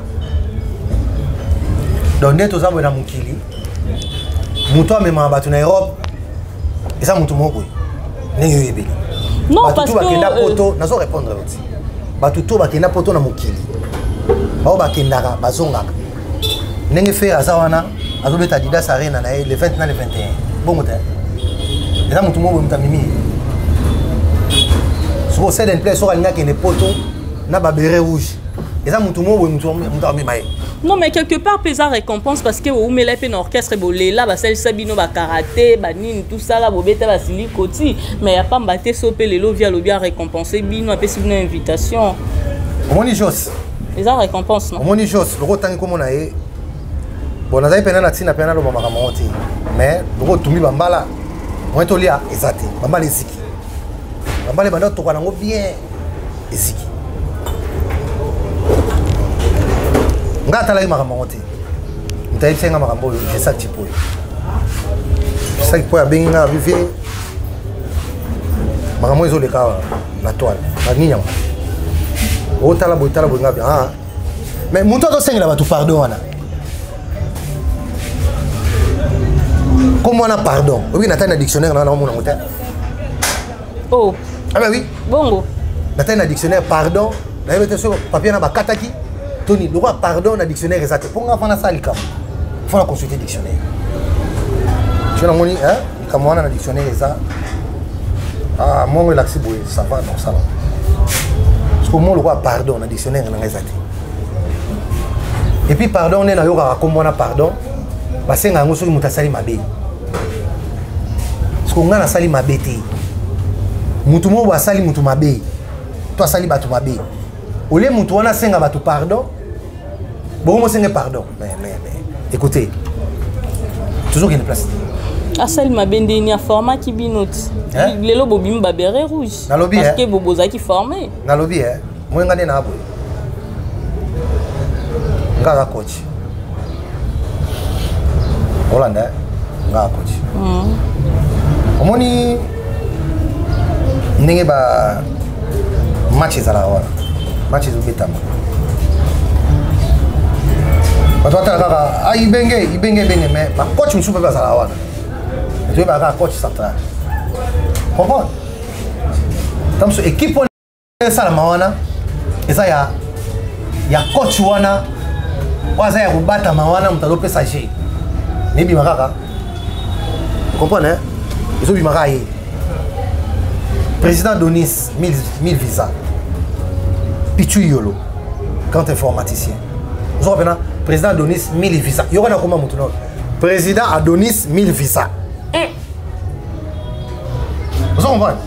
Donc nde toza boye na mokili, moto amemaka bato na Europe eza moto moko boye ndenge oyebeli. Non, parce que bakenda poto, nazo répondre oti bato to bakenda poto na mokili, bao bakendaka, bazongaka. Ndenge Ferre aza wana, azobeta Adidas Arena na ye le 20 na le 21, bongo te eza motu moko boye moto amemi ye. Sikoyo Seden Play, soki alingi akende poto na baberet rouge, eza motu moko boye moto amema ye. Non, mais quelque part mpe eza récompense, parce que oumela mpe na orchestre, bolela, basalisa bino bakaraté, banini, tout ça la, bobeta basili koti, mais ya pamba te. So mpe lelo vi alobi arécompense bino, apesi bino invitation. Omoni Jos? Eza récompense, non? Omoni Jos, loko otangi komona ye, bon, nazali mpena na ntina mpena naloba makambo yango te, mais loko otumbi bambala, moyen tolia eza te. Bambala eziki, bambala ebanda otoka nango bien, eziki. Nga atalaki makambo yango te. Moto ayebisaki nga makambo oyo, Jesak Chipoyo. Jesak Chipoyo abengi nga, abi: "Vie, makambo oyo ezoleka awa na toile, banini yango, otala boye, tala boye." Nga bi: "Ah, mais moto azosengela bato pardon wana, kombo wana pardon, oyebi, natali na dictionnaire na wana, omona yango te." Oh. Ah ben oui. Bongo. Natali na dictionnaire pardon, nayebi te soki papier na bakataki toni lokola pardon na dictionnaire eza te. Mpo nga fana asala likambo, fo na consulter dictionnaire. So namoni likambo wana na dictionnaire eza mongo elakisi boye, ça va, non, ça va. Parce que mo lokola pardon na dictionnaire na ngai eza te. Et puis pardon, nde nayokaka kombo wana pardon, basenga yango soki moto asali mabe. Parce que ngai nasali mabe te. Motu moko asali motu mabe to asali bato mabe, olie motu wana asenga bato pardon, bongo mosenge pardon. Mais écoutez, toujours kende place. Asali mabe ndeni? Aformaki bino ti lelo bobimi baberet rouge. Nalobi, parce que bozalaki formé. Nalobi, moye nga nde naa boye, nga aza coach olanda, nga aza coach. Omoni ndenge ba match ezalaka wana, match ezobetama, Bato batala kaka ah, ibenge ibenge ibenge, mais bacoach mosusu mpe bazala wana, toyebaka kaka coach central, comprendre? Ta mosusu équipe wana esalama wana eza ya coach wana oyo aza ya kobatama wana, moto azopesa g mebima kaka, comprendre? Ezobima kaka ye. Président Donis 1000 visa, Pichu Yolo, grand informaticien, ozoka mpena président Adonis 1000 visa. Yoka na koma motu nao président Adonis 1000 visa, ozo comprendre?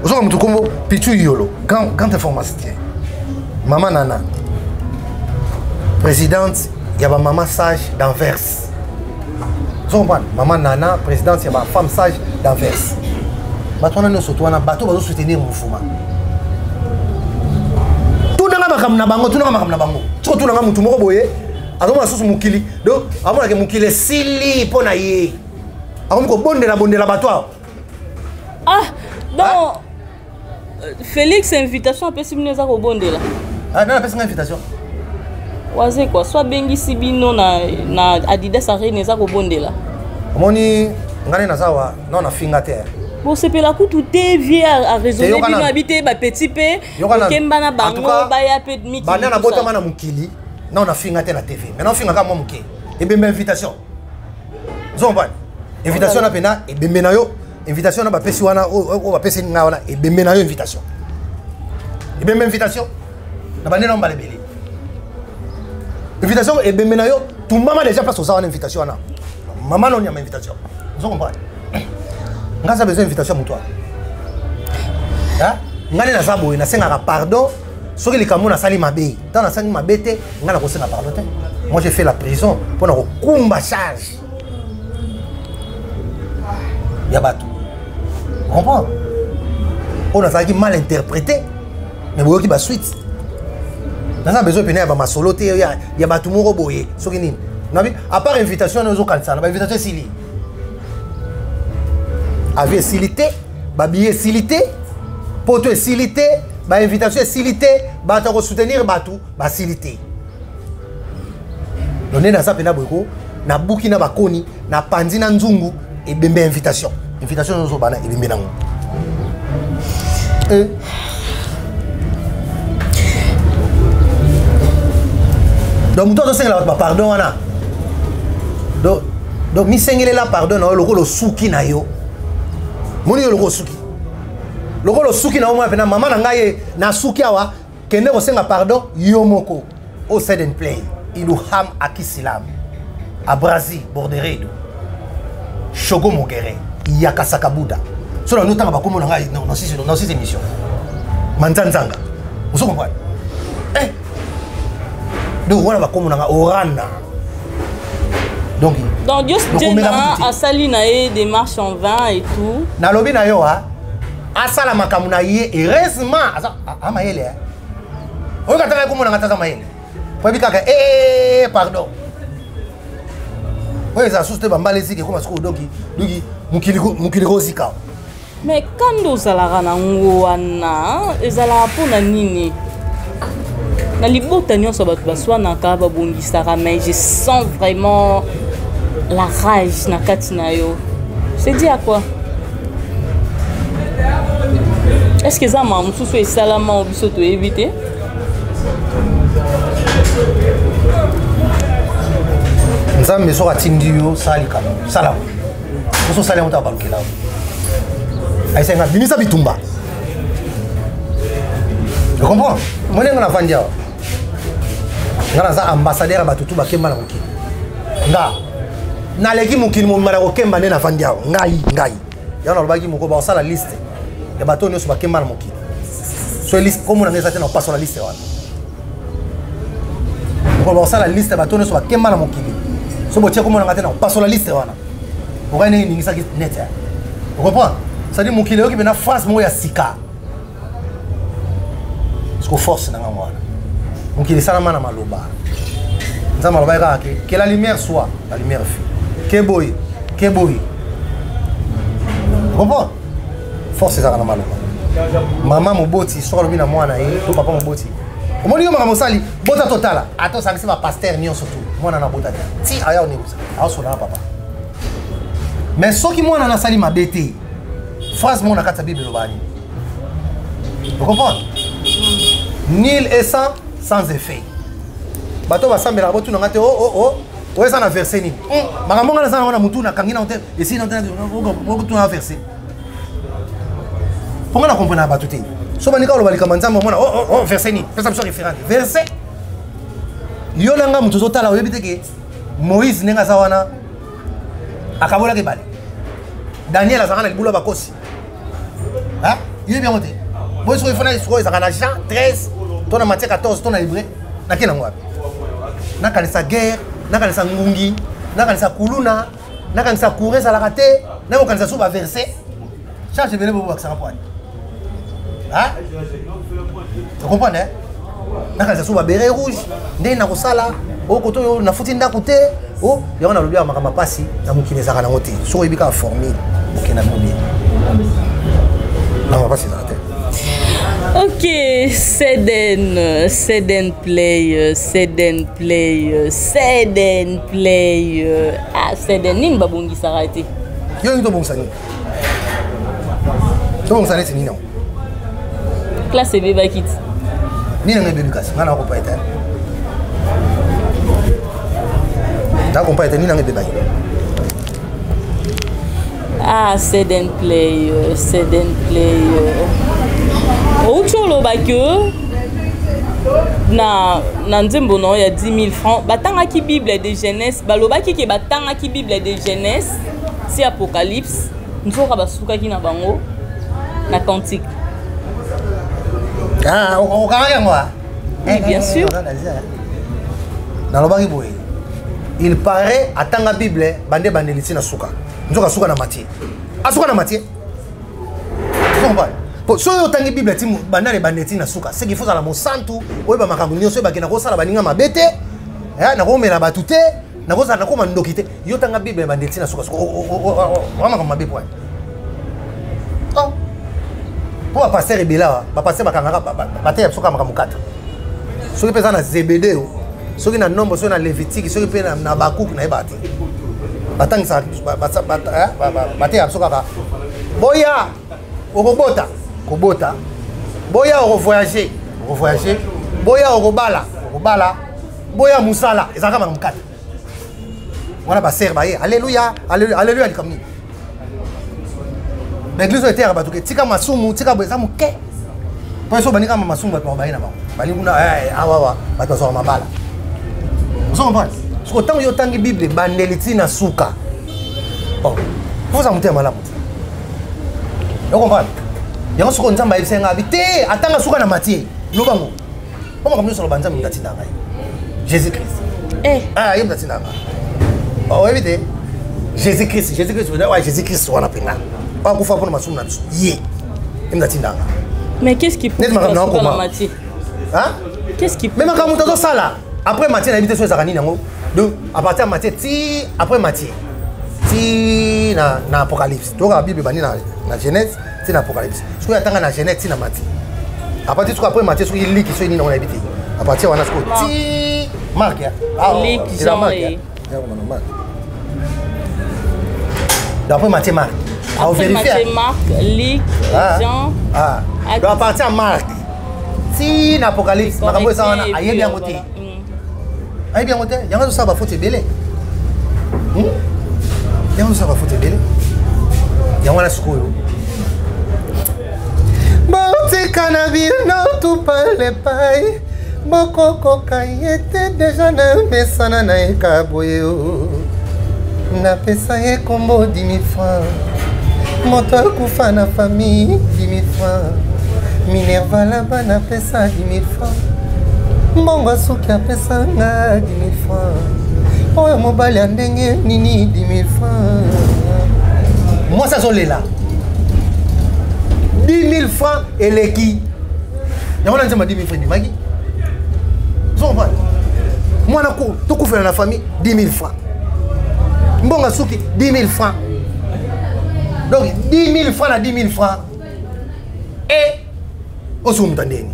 Ozoka motu kombo Pichu Yolo, grand informaticien, mama Nana, présidente ya bamama sage d'Anvers, ozo comprendre? Mama Nana, présidente ya bafemme sage d'Anvers. Bato wana nyonso to wana, bato bazosoutenir mouvement. Tunanga makambo na bango, tunanga makambo na bango. Soki otunanga motu moko boye, azomona susu mokili, donc amonake mokili esili mpo na ye, akomi kobondela bondela bato awa. Ah donc Félix, invitation apesi bino eza kobondela? Ah, nani apesi nga invitation? Waze kwa so abengisi bino na Adidas Arena, eza kobondela? Omoni ngai nde naza awa nao nafinga te. Bosepela kutu te, vie araisonne bino abi te, bapeti mpe okemba na bango baya mpe mikili. Banda nabotama na mokili nao nafinga te na TV, maintenant ofinga kaka mwa moke. Ebembe invitation, ozokompane? Invitation na mpena ebembe na yo. Invitation na bapesi wana, oyo bapesi ngai wana, ebembe na yo invitation, ebembe invitation na bandela mbala ebele. Invitation ebembe na yo, tumbama déjà place oza wana. Invitation wana, mama noni yama invitation, ozo comprendre? Nga aza besoin invitation ya moto wana. Nga nde naza boye, nasengaka pardon soki likambo nasali mabe. Ntango nasali mabe te, nga nakosenga pardon te. Moi, j'ai fait la prison mpona kokumba charge ya bato, comprendre? Oyo nazalaki mal interprété, mais boyoki basuite. Naza besoin pene ya bamasolo te ya bato moko boye soki nini. Nabi à part invitation wana, ozokanisa na bainvitation esili, avi esili te, babiye esili te, poto esili te, bainvitation esili te, bato ya kosoutenir bato basili te. Donc nde naza mpena boyeko, nabuki na bakoni, napanzi na nzungu. Ebembe invitation, invitation nyonso bana ebembe nango. Eh. Donc moto azosengela bato bapardon wana, donc misengelela pardon na yo lokola osuki na yo. Moni yo lokola osuki, lokola osuki na yo mwana mpena mama na ngai nasuki awa, kende kosenga pardon yo moko. O seden play iluham akisilam abrazi borderedo shogo mogere yakasaka buda. So na notanga bakombo na ngai na sisi émission manzanzanga, ozo comprendre? Eh, donc wana bakombo na ngai orana. Donc donc Dios Djena asali na ye démarche en vain et tout. Nalobi na yo, a asala makambo na ye, heureusement aza amayele. Oyo katanga komona nga taza mayele, po yebi kaka e pardon oyo ezala susu te. Bambala esika ekoma sikoyo, donki donki mokili kozika. Mais kanda ozalaka nango wana ezalaka mpona nini? Na libota nyonso bato baswanaka, babongisaka, mais je sens vraiment la rage na kati na yo. C'est dit à quoi? Est ce que eza maa mosusu esalama o biso toyebi te? Nzambe soki atindi yo sala likambo, sala oso osali yango, taka balukela yo. Ayesenga bimisa bitumba, je comprends. Moni nga navandi awa, nga naza ambassadeur ya bato tu bakemba na mokili. Nga naleki mokili mobimba na kokemba nde navandi awa. Ngai yango nalobaki moko bakosala liste ya bato nyonso bakemba na mokili. So liste kombo na ngai eza te, na kopasola liste wana. Mokolo bakosala liste ya bato nyonso bakemba na mokili, so botie kombo na ngai te, na kopasola liste wana. Okai ndenge eningisaki net, ocomprendre? C'est-à-dire mokili eyoki mpena phrase moko ya sika. Siko force na ngango wana, mokili esalama na maloba. Nzambe alobaki kaka ke la lumière soit, la lumière fut. Ke boye, ke boye, comprendre? Force ezalaka na maloba. Mama moboti soki alobi na mwana ye to papa moboti. Omoni yo makambo osali, bota totala. Ata osangisi ba pasteur nyonso tu, mwana na bota te. Ti aya onikusa, aosola na papa. Mais soki mwana nasali mabe te, phrase moko na kati ya Bible eloba nini? Vous comprenez? Nul et sans effet. Bato basambelaka botuna nga te oh oh oh oyo eza na verset nini? Makambo nga naza nango na mutu nakangi nango te, esili nango te, otuna verset. Mpo nga na comprendre bato te. So banika oloba likambo Nzambe omona oh oh oh verset nini? Pesa biso référence. Verset yo na nga moto ozotala oyebi te ke Moïse ndenge aza wana akabolaki ebale. Daniel azalaka na libulu ya bakosi. Yebi yango te. Boye soki fana sikoyo ezalaka na Jean 13 to na Matthieu 14 to na Hébreu, nake nango wapi? Nakanisa guerre, nakanisa ngungi, nakanisa kuluna, nakanisa courant ezalaka te, nakokanisa so ba verset. Charge ebele bobakisaka po ani? Tu comprends, hein? Nakanisa so ba béret rouge, ndenge nakosala, okoto oyo nafuti ndako te, o yango nalobi ya makambo mpasi na mokili ezalaka nango te. Soki oyebi kaka formule, okenda ngo bien. Makambo mpasi ezalaka te. Ok, Seden, Seden Play, Seden Play, Seden Play. Ah, Seden, nini babongisaka te? Yo nini tobongisa nini? Tobongisa neti nini yango? Classe ebebaki ti. Nini yango ebebi kasi? Nga nakopa ete. Nakopa ete nini yango ebebaki? Ah, Seden Play, Seden Play. Outi oloba ke na nzembo na oyo ya 10 000 francs batangaki Bible de Genèse, balobaki ke batangaki Bible de Genèse ti Apocalypse, nzoka basukaki na bango na cantique. Ah, okangaki yango? Oui, bien sûr. Nalobaki boye, il paraît atanga Bible bande bandeli ti na suka, nzoka suka na Matthieu, asuka na Matthieu. Po soki otangi Bible ti bandale bandeli ti na suka, c'est qu'il faut zala mosantu, oyeba makambo nyonso, oyebake nakosala baninga mabe te, nakomela bato te, nakozala nakoma ndoki te. Yo tanga Bible bandeli ti na suka, oa makambo mabe po mpo bapasteur ebele awa, bapasteur bakangaka bateya biso kaka makambo kata. Soki mpe eza na Zebedeo, soki na Nombre, soki na Lévitique, soki mpe na Bakuku, nayebaka te. Batangisaka, bateya biso kaka boya okobota kobota, boya okovoyage okovoyage, boya okobala okobala, boya mosala, ezalaka makambo kata wana. Basere baye alleluya alleluya, likambo nini? Baeglise oyo eteyaka bato ke tika masumu, tika boye, eza moke. Mpo so baninga masumu, bato baye na bango balingi kuna awawa, bato bazwaka mabala. Ozo comprendre? Siko ntango yo otangi Bible ebandeli ti na suka, oza moto ya malamu te. Yo comprendre yango? Sikoyo Nzambe ayebisa nga abi te atanga suka na Matie. Lobango mpo makambo nyonso aloba, Nzambe moto atinda ngai, Jésus Christ. Ye moto atinda ngai. Oyebi te Jésus Christ, Jésus Christ wa Jésus Christ wana mpenga oyo akufa mpona masumu na biso, ye ye moto atinda nga. Mais qu'est-ce qui neti makambo na okoma Matthieu? Qu'est-ce qui Mais makambo moto azosala après Matthieu, nayebi te so ezalaka nini yango. Donc à partir ya Matthieu ti après Matthieu ti na Apocalypse, tokaka Bible bandi na Genèse ti na Apocalypse. Soki atanga na Genèse ti na Matthieu, à partir soki après Matthieu, soki liki, soki nini yango nayebi te. À partir wana sikoyo ti Mark. Luc, Jean et Mark. D'après Matthieu, Marc. Après Matthieu, Marc, Luc, Jean. Ah. Donc à partir ya Marc ti na Apocalypse, makambo eza wana, ayebi yango te, ayebi yango te. Yango ezosala bafaute ebele, yango ezosala bafaute ebele. Yango wana sikoyo botika na bino tupalepai, bokokoka ye te. Deja na mesana na ye ka boye, o napesa ye kombo 10 000 francs, moto akufa na famille 10 000 francs, minerval aba napesa 10 000 francs, mbongo asuki apesa nga 10 000 francs. Oyo mobali ya ndenge nini? 10 000 francs, mwasi azolela 10 000 francs eleki. Yango na nzembo 10 000 francs ebimaki. Ozo comprendre? Mwana tokufela na famille 10 000 francs, mbongo asuki 10 000 francs. Donc 10 000 francs na 10 000 francs e osoki moto andeni.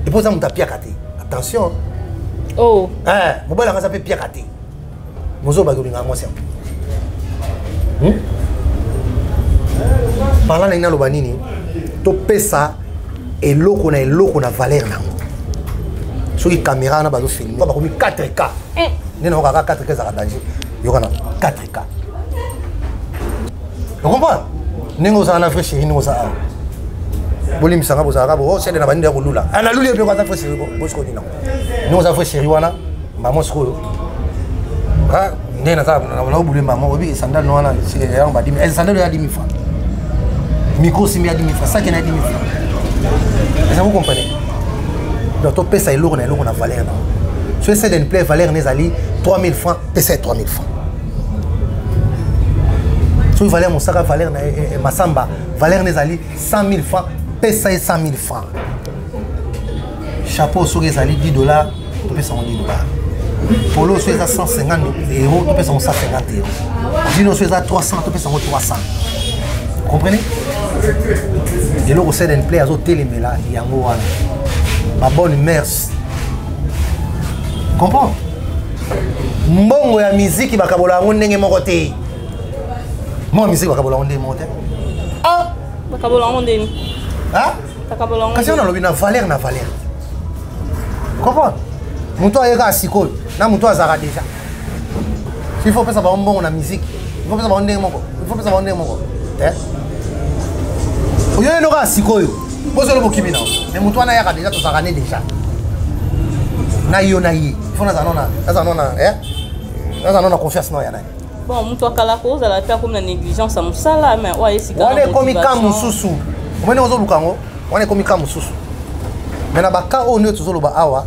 Epo oza moto apiaka te, attention. Oh. Eh, mobali yango aza mpe piaka te, mozobaki olingaka mwasi yango. Parla ndenge naloba nini, topesa eloko na eloko na valeur nango. Soki caméra wana bazofilme, bakomi 4K, nde nango kaka 4K ezalaka danger. Yokana 4K, ocomprendre ndenge ozala na vrai chéri, ndenge oza awa, bolimbisanga, bozalaka bo sede na banini ya kolula. Naluli ye mpe aza vrai chéri, bosiko nini nango ndenge oza vrai chéri wana. Mama sikoyo ndenge naza naobule, mama oyebi sandale no wana yango badimi sandale ya 10 francs, micro osimbi ya 10 francs, saki na ya 10 francs eza. Vous comprenez? Donc topesa eloko na eloko na valeur nango. So essaie de play, valeur na ezali 3000 francs, pesa ye 3000 francs. Soki valeur mosaka, valeur na masamba, valeur na ezali 100 000 francs, pesa ye 100 000 francs. Chapeau soki ezali 10 dollars, topesa yango 10 dollars. Polo so eza 150 euro, topesa yango 150 euro. Dino so eza 300, topesa yango 300. Comprenez? Eloko Seden Play azotelemela yango wana, babonne mœurs. Comprendre, mbongo ya miziki bakabola yango ndenge moko te. Mbongo ya miziki bakabola yango ndenge moko te. Ah! Bakabola yango ndeni? Ah? Bakabola yango? Kasi wana nalobi na valeur, na valeur. Comprendre, moto ayekaka sikoyo na moto azalaka déjà, il faut opesa bango mbongo na musique, il faut opesa bango ndenge moko, il faut opesa bango ndenge moko te. Oyo eloko ya sikoyo bozolo bokimi nao, mais moto wana ayaka déjà, tozalaka ne déjà na yo na ye, il faut nazala no na confiance nao ya nani. Bon, moto akalaka ozala te, akomi na négligence ya mosala, mais oyo ayesika. Wana ekomi ka mosusu, omoni, ozoluka yango, wana ekomi ka mosusu. Mais na baka oyo nde tozoloba awa,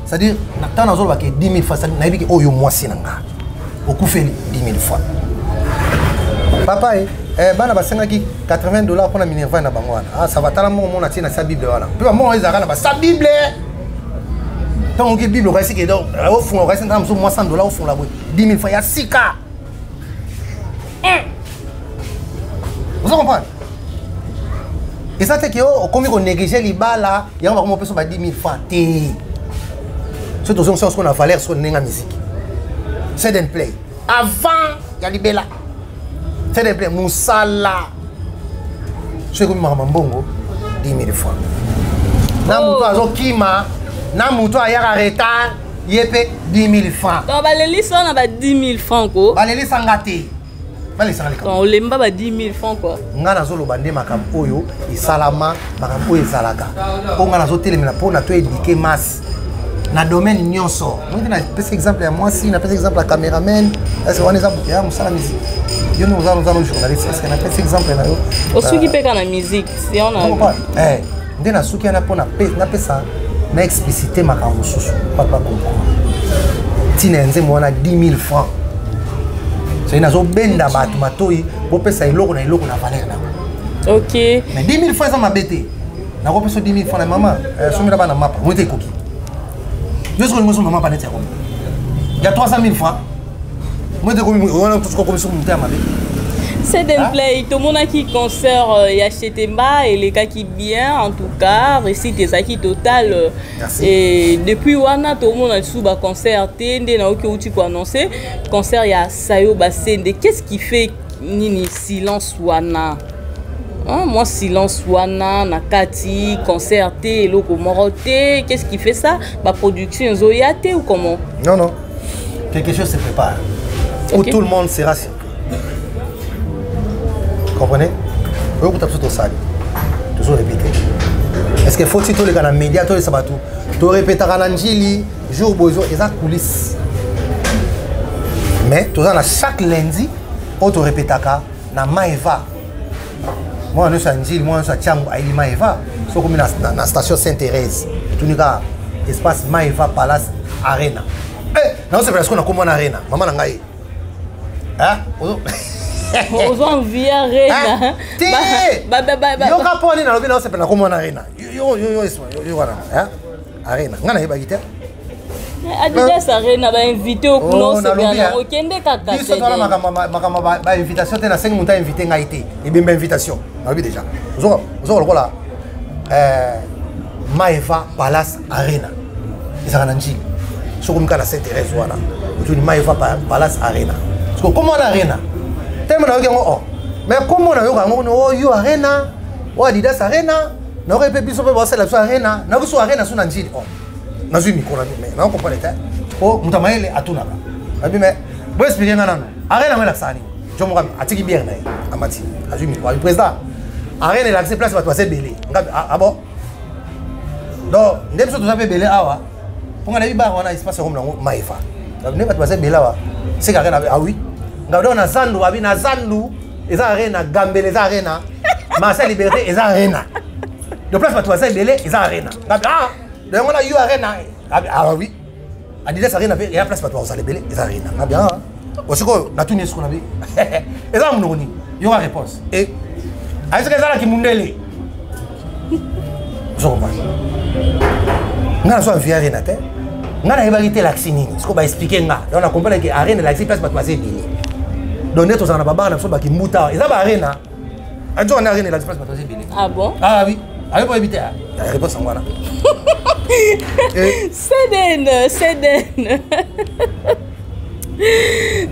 c'est-à-dire ntango nazoloba ke 10 000 fois, nayebi ke oyo mwasi na nga okufeli 10 000 fois. Papa e eh, bana basengaki 80 $ mpona minerval na bango wana. Ah, ça va, tala mbongo mona tie na sa Bible wana mpe bambongo ezalaka na basa Bible. Ntango oki Bible okasi ke donc ofunga, okasi ntango mosusu mwa 100 $ ofungola boye, 10 000 fois ya sika. Oza comprendre? Eza te ke okomi konéglige libala, yango bakomi opesa ba 10 000 francs te. So tozongisa soko na valeur, soko ndenge ya musique, Set and Play avant ya libela, Set and Play mosala, so ekomi makambo mbongo, 10 000 francs na moto azokima, na moto ayaka retard, ye mpe 10 000 francs. Donc balelisa wana ba 10 000 francs ko? Balelisanga te, balelisanga likambo. Donc olemba ba 10 000 francs quoi. Nga nazoloba nde makambo oyo esalama, makambo oyo ezalaka, mpo nga nazotelemela mpona to éduquer masse na domaine nyonso. Moi napesa exemple ya mwasi, napesa exemple ya cameraman. Est wana eza ya mosala musique? Yo nde oza no journaliste, est ce que napesa exemple na yo? Osuki mpe kaka na musique? Nde nasuki wana mpo napesa na explicité makambo mosusu, bato bacomprendre ntina ya nzembo wana 10 000 francs. Soki nazobenda bato matoi, bopesa eloko na eloko na valeur nango. Ok. Mais 10 000 francs eza mabe te. Nakopesa 10 000 francs na mama, somela bana mapa moi te, ekoki. Yo soki olingi osomba mapa neti ya komi ya 300 000 francs, moi te, komi wana komi soki moto ya mabe. Seden Play, tomonaki concert ya Chetemba elekaki bien, en tout cas réussite ezalaki totale. Merci. Et depuis wana tomona lisusu baconcert te. Nde nayoki outi koannonce concert ya Sayo Basende. Qu'est-ce qui fait nini silence wana? Hein, moi silence wana na kati concert te, eloko moko te. Qu'est-ce qui fait ça? Baproduction ezoya te ou comment? Non, non, quelque chose se prépare où tout le monde sera surpris. Comprenez? Oyokuta biso tosali, tozorépété. Est ce que faut ti toleka na média, tolesa bato torépétaka na Njili jour boye? Eza coulisse, mais toza na chaque lundi oyo torépétaka na Maeva. Mwana nyonso ya Njili, mwana nyonso ya Tiango ayebi Maeva. Soki okomi na station Saint Thérèse, otuni kaka espace Maeva Palace Arena. Eh, naosepela sikoyo nakomona Arena, mama na ngai. Ozo envie Arena? Te, yoka, mpo nini nalobi naosepela nakomona Arena? Yo wana Arena, ngai nayebaki te. Adidas Arena, bainvité okuna, osepela nango, okende kaka. Biso towana makambo bainvitation te. Nasengi moto ainvite ngai te, ebemba invitation. Nalobi déjà ozoka lokola Maeva Palace Arena. Ezalaka na Njili. Soki omika na Sainte Thérèse wana, otuni Maeva Palace Arena. Parce que comment na Arena? Tellement nayoki yango oh. Mais comment nayoka yango oh yo Arena, oh Adidas Arena, nayoka mpe biso mpe basala biso Arena, nayoki so Arena so na Njili oh. Nazwi micro na mais na comprendre te. Po moto mayele atunaka. Abi mais bo expliquer nga nanu. Arena ngo elakisaka nini? Jo moko atiki bière na ye, amati, azwi micro, abi président. Arena elakisi place bato baza ebele. Ngabi ah bon? Donc nde biso toza mpe ebele awa mpo nga nayebi bar wana espace yango nango Maeva. Nde bato baza ebele awa seka arena ah oui. Ngabi donc na zandu abi na zandu eza arena, Gambele eza arena, Marseille Liberté eza arena. De place bato baza ebele eza arena. Ngabi ah donc yango na yo arena ah oui. Adidas arena mpe eya place bato bakozala ebele eza arena. Ngabi ah osikoyo natuni esiko na bi eza na monoko nini yoka réponse e ayesika ezalaki mundele ozokomprendre nga nazo envie arena te nga nayebaki te elakisi nini sikoyo baexplike nga donc na comprendre ke arena elakisi place bato baza ebele donc nde tozala na babara na biso bakimbuta eza ba arena azoka nde arena elakisi place bato baza ebele. Ah bon? Ah oui, ayebi oyebi te réponse yango wana. Seden, Seden.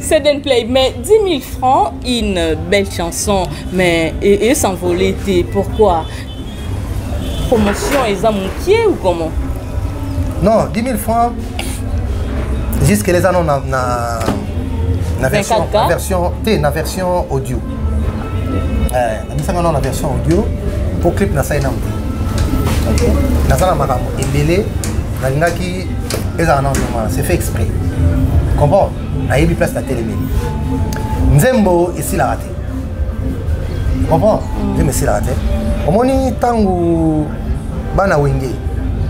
Seden Play, mais 10 000 francs, une belle chanson, mais et s'envoler, pourquoi? Promotion, ils ont manqué ou comment? Non, 10 000 francs, jusque les années, na, na version, na version, T, na version audio. Na version audio, pour clip, na ça, na ça, na makambo ebele, na lingaki, ezala na normal, c'est fait exprès. Comprends? Nayebi place na telemeli. Nzembo esilaka te. Comprends? Nzembo esilaka te. Omoni ntango bana Wenge,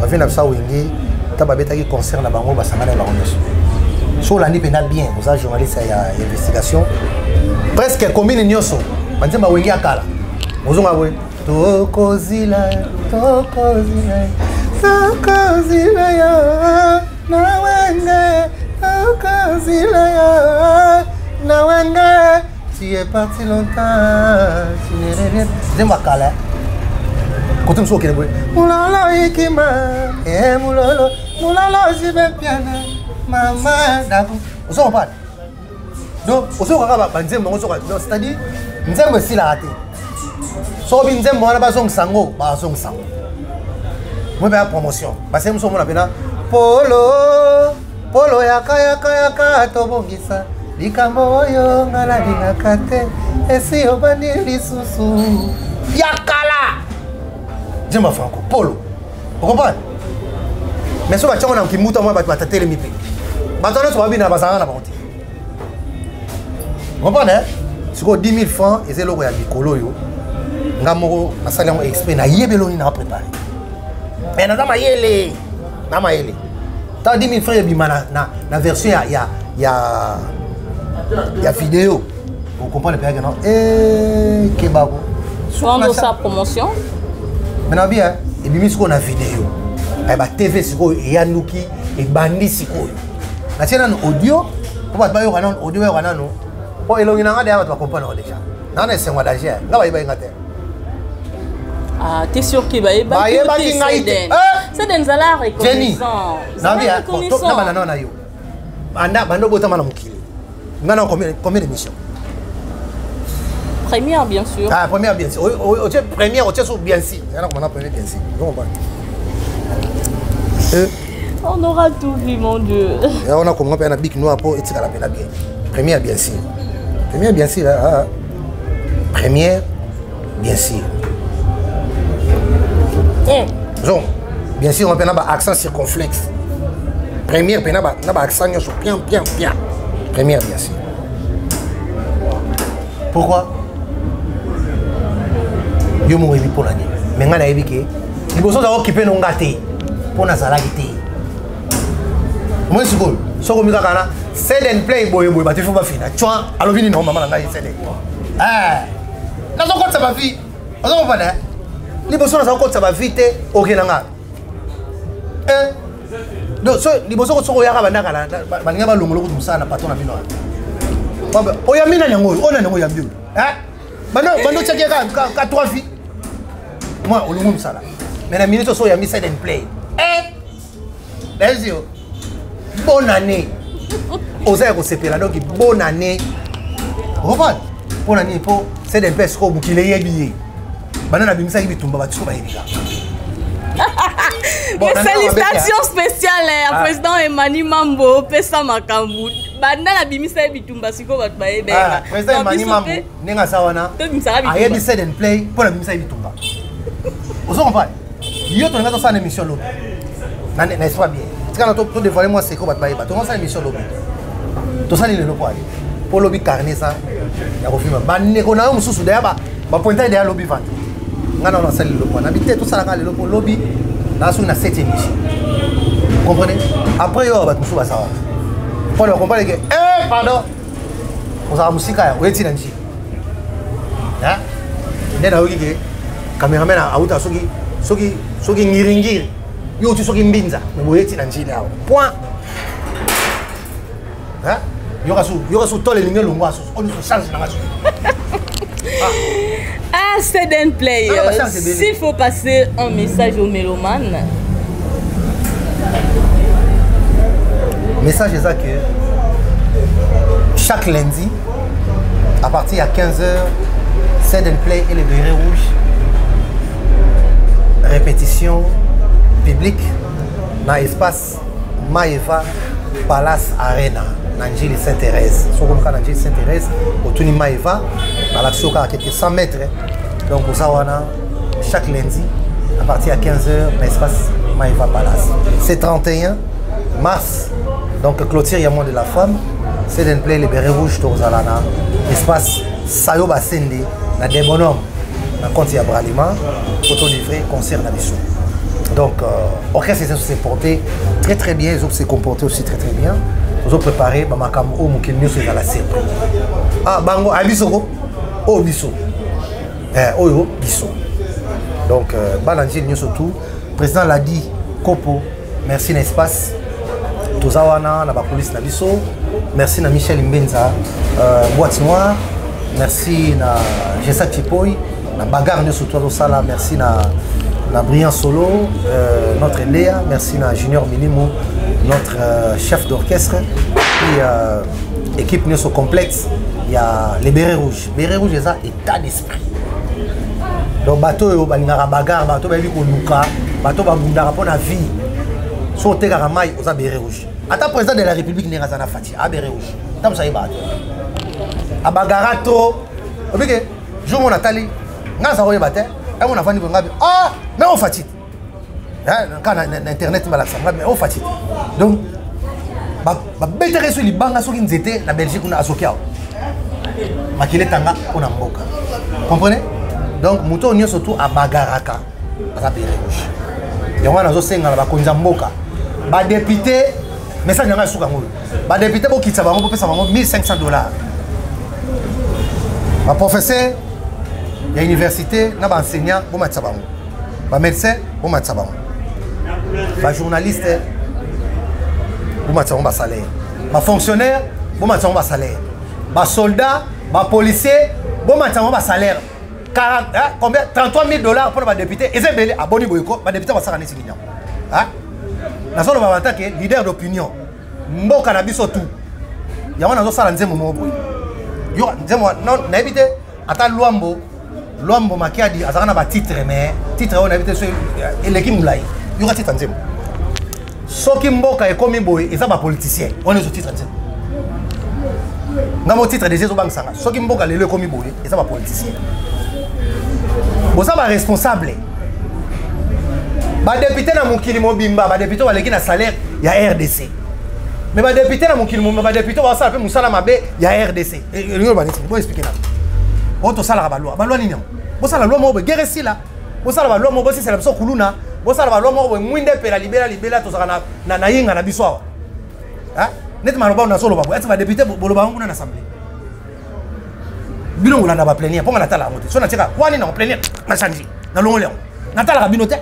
bavie na biso Wenge, ta babetaki concert na bango, basangana bango nyonso. So olandi mpenza bien, oza journaliste ya investigation, presque commune nyonso, banzembo ya Wenge ya kala. Ozonga boye, tokozila, tokozila, tokozila yo, na Wenge, tokozila yo, na Wenge, tu es parti longtemps, tu ne reviens. Nzembo ya kala. Kote mosusu okende boye, mulolo ikima, eh mulolo, mulolo jibe piana, mama dabu. Ozo comprendre? Donc ozo kaka ba nzembo yango soka, donc c'est-à-dire nzembo esilaka te. Soki bi nzembo wana bazongisa yango, bazongisa yango. Moi ba promotion, base mosusu omona pena polo, polo yaka yaka yaka tobongisa likambo oyo nga nalingaka te esi obandi lisusu ya kala. Nzembo ya Franco polo, okomprendre? Mais so batiango na kimbuta mwa bato batatelemi mpe bato nyonso babina bazalaka na bango te. Comprendre? Sikoyo 10 000 francs eza eloko ya mikolo oyo nga moko nasali yango exprès, nayebi eloko nini na préparé. Mais naza mayele, na mayele. Tant 10 000 francs ebima na version ya vidéo. Vous comprenez bien que non? Eh, kebabo. Sois sa promotion. Maintenant bien, ebimi sikoyo na vidéo. Eh ba TV sikoyo eyanduki ebandi sikoyo. Natie nanu audio po bato bayoka nanu audio, bayoka nanu po elongi na nga deya bato bacomprendre déjà. Nga na esengo ya danger, nga bayebaki nga te. Ah, t'es sûr que bayebaki Bayebaki ngai te. Seden zala reconnaissant. Nabi na banda na yo. Banda banda botama na mokili. Nga na combien d'émissions? Première, bien sûr. Ah, première, bien sûr. Otie première, otie sur bien sûr. Nga na komanda première, bien sûr. Vous comprenez? On aura tout vu, mon Dieu. Et on a commencé à bic noir pour etika la pena bien. Première, bien sûr. Première, bien sûr. Ah, première, bien sûr. Donc, bien sûr, on a un accent circonflexe. Première, on a un accent bien, bien, bien. Première, bien sûr. Pourquoi? Yo mo yebi pona nini? Mais nga nayebi ke liboso oza okipe no nga te mpo nazalaki te. Moi sikoyo soki omi kaka na Seden Play boye boye bato ifo bafina cwa alobi nini mama na ngai Seden. Nazokotisa bavi, oza comprendre? Liboso naza kokotisa bavi te, okenda nga. Donc so liboso soki oyaka bandaka balinga balongola kutu mosala na patron na bino wana. Oyambi nani yango oyo? Oyo nani yango oyambi oyo? Bando otiaki ka 3 vie. Moi olongo mosala. Mais na minute oso oyambi Side and Play, nayebisi yo bonne année, oza ya kosepela. Donc bonne année, comprendre mpo na nini? Mpo Side and Play sikoyo mokili eyebi ye. Banda nabimisaki bitumba, bato siko bayebi kaka. Bon, félicitations spéciales ya président Emani Mambo. Opesa makambo, banda nabimisa ye bitumba, sikoyo bato bayebeka. Président Emani Mambo, ndenge aza wana, ayebi Side and Play mpo nabimisa ye bitumba. Ozo comprendre? Yo, tolinga tosala na émission lobi na espoir bien. Tikana todévoile mwa secret, bato bayeba. Tonga osala émission lobi, tosali lelo po ale mpo lobi carnet eza ya kofilma. Bandeko na yo mosusu deya bapointaki deya lobi vente. Ngai na nasali lelo po nabi te, tosalaka lelo mpo lobi naa soki na 7 émission, comprenez? Après yo, bato mosusu baza wana mpona bacomprendre ke pardon, ozala mosika ya oyeti na njili nde nayoki ke cameraman auta soki ngiringiri, yo oti soki mbinza, me boyeti na njili awa point. Yoka su tole elingi elongwa susu oyo nyonso charge nanga susu. Ah, c'est un play. S'il faut passer un message aux mélomanes. Message eza que chaque lundi à partir à 15h, Side and Play et les Bérets Rouges, répétition publique na espace Maeva Palace Arena na Njili Saint-Thérèse. Soki oluka na Njili Saint-Thérèse, otuni Maeva, balakisi yo kaka quelque 100 mètres. Donc oza wana chaque lundi à partir à 15h na espace Maeva Palace. C'est 31 mars, donc clôture ya mois de la femme. Side and Play, les Bérets Rouges, tozala na espace Sayo Basende na des bonhommes na compte ya Bralima po tolivrer concert na biso. Donc orchestre eza se porter très très bien, ezo se comporter aussi très très bien. Tozo préparer bamakambo oyo mokili nyonso ezala surpris. Ah, bango ayebi soko oyo biso, oyo biso. Donc bana Njili nyonso, tout président Ladi Kopo, merci na espace toza wana na bapolice na biso. Merci na Michel Mbenza, Boîte Noire. Merci na Gesa Chipoi na bagarre nyonso to azosala. Merci na Brillant Solo, notre Léa. Merci na Junior Minimo, notre chef d'orchestre, et équipe nyonso complète ya les Bérets Rouges. Bérets Rouges eza état d'esprit. Donc bato oyo balingaka bagarre, bato bayebi koluka, bato babundaka mpo na vie. So otekaka mai, oza béret rouge. Ata président de la République ndenge aza na Fati, a béret rouge. Ta mosu ayebaka te, abagara trop. Obike jour mo natali nga aza koyeba te, yango nafandi boye, ngabi ah, mais o Fati ka na internet balakisa nga, mais o Fati. Donc babetaka so libanga, soki nzete na Belgique kuna, azoki awa, makili etanga mpona mboka, comprenez? Donc moto oyo nyonso tu abagaraka aza béret rouge. Yango wana nazosenga na bakonzi ya mboka, badéputé, message nanga esuka yango oyo: badéputé, bokitisa bango, bopesa bango 1500 $. Baprofesseur ya université na baenseignant, bomatisa bango. Bamédecin, bomatisa bango. Bajournaliste, bomatisa bango basalaire. Bafonctionnaire, bomatisa bango basalaire. Basoldat, bapolicier, bomatisa bango basalaire. 40, hein, combien? 33 000 $ mpona badéputé eza ebele. Aboni boye ko badéputé basaka neti nini yango? Nazoloba batake leader d'opinion, mboka na biso tu. Yango nazosala nzembo moko boye. Yo nzembo nayebi te, ata Lwambo, Lwambo Makiadi azalaka na batitre, mais titre oyo nayebi te so eleki molai. Yoka titre nzembo: "Soki mboka ekomi boye, eza bapoliticien." Wana ezo titre nzembo nga mo titre déjà ezobangisanga. Soki mboka lelo ekomi boye, eza bapoliticien. Boza baresponsable, badéputé na mokili mobimba. Badéputé baleki na salaire ya RDC, mais badéputé na mokili mobimba, badéputé basala mpe mosala mabe ya RDC. Elingi oloba neti bo expliquer na oyo tosalaka baloi. Baloi nini yango? Bosala loi moko boye, guerre esila. Bosala baloi moko, bosisela biso kuluna. Bosala baloi moko boye, mwinda epela libela libela. Tozalaka na yinga na biso awa neti maloba oyo nazoloba boye. Ati badéputé boloba yango kuna na assemblée, bino ngolanda baplénière mpo nga natala yango te. So natiaka wani nango plénière, na change, nalongoli yango, natalaka bino te.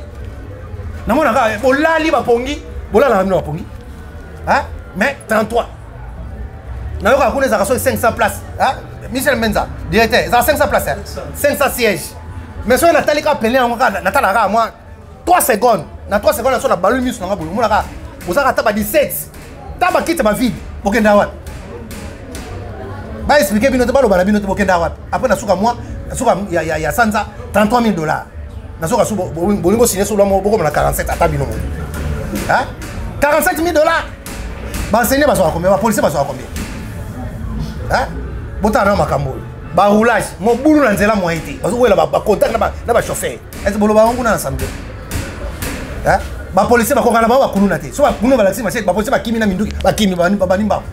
Namonaka bolali bapongi, bolalaka bino bapongi. Mais 33 nayokaka kuna ezalaka soki 500 place. Michel Mbenza, directeur, ezalaka 500 place, 500 siège. Mais soki natali kaka plénière yango, kaka natalaka kaka mwa 3 secondes na 3 secondes naso na baloli miso na nga boye, omonaka bozalaka ata ba 17 ta bakiti ba vide. Bokenda wapi? Baexpliquer bino te, baloba na bino te, bokenda wapi? Après na suka mwa, na suka ya sanza, 33 000 $. Na suka su bolingi bosigner so lwa, bokoma na 47. Ata bino moto, 47 000 $. Baenseignant bazwaka combien? Bapolicier bazwaka combien? Botala na makambo oyo, baroulage mobulu na nzela, moyen te, bazowela bacontact na bachauffeur. Ese boloba yango kuna na assemblée? Bapolicier bakoka na bango bakuluna te. So bakuluna balakisi machete, bapolicier bakimi na minduki, bakimi babani mbango.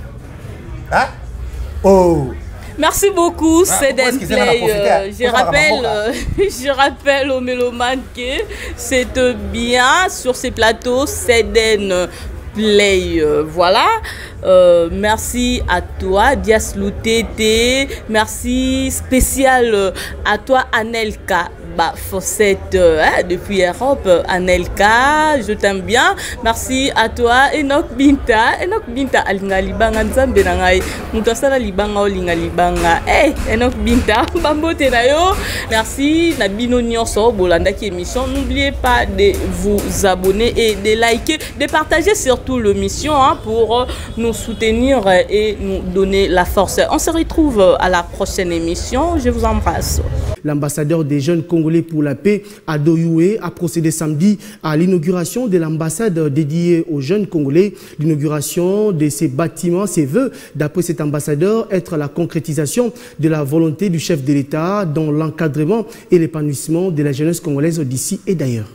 Oh. Merci beaucoup, ah, Ceden Play. Je rappelle aux mélomanes que c'est bien sur ces plateaux, Ceden Play. Voilà. Merci à toi, Dias Loutete. Merci spécial à toi, Anelka bah, Fossette, hein, depuis Europe. Anelka, je t'aime bien. Merci à toi, Enoch Binta. Enoch Binta, alinga libanga nzambe na ngai. Mutu asala libanga olinga libanga. Hey, Enoch Binta, bambote na yo. Merci na bino nyonso bolandaki émission. N'oubliez pas de vous abonner et de liker, de partager surtout l'émission, hein, pour nous soutenir et nous donner la force. On se retrouve à la prochaine émission. Je vous embrasse. L'ambassadeur des jeunes congolais pour la paix, Ado Yuhe, a procédé samedi à l'inauguration de l'ambassade dédiée aux jeunes congolais. L'inauguration de ces bâtiments, ses vœux, d'après cet ambassadeur, être la concrétisation de la volonté du chef de l'État dans l'encadrement et l'épanouissement de la jeunesse congolaise d'ici et d'ailleurs.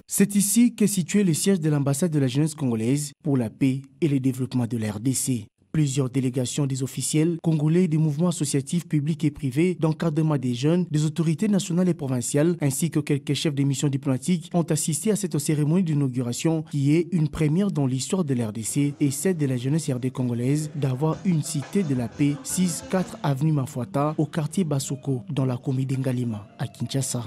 C'est ici qu'est situé le siège de l'ambassade de la jeunesse congolaise pour la paix et le développement de la RDC. Plusieurs délégations des officiels congolais, des mouvements associatifs publics et privés, d'encadrement des jeunes, des autorités nationales et provinciales, ainsi que quelques chefs de mission diplomatiques ont assisté à cette cérémonie d'inauguration qui est une première dans l'histoire de la RDC et celle de la jeunesse RD congolaise d'avoir une cité de la paix, 6-4 avenue Mafuata, au quartier Basoko, dans la commune d'Ngaliema, à Kinshasa.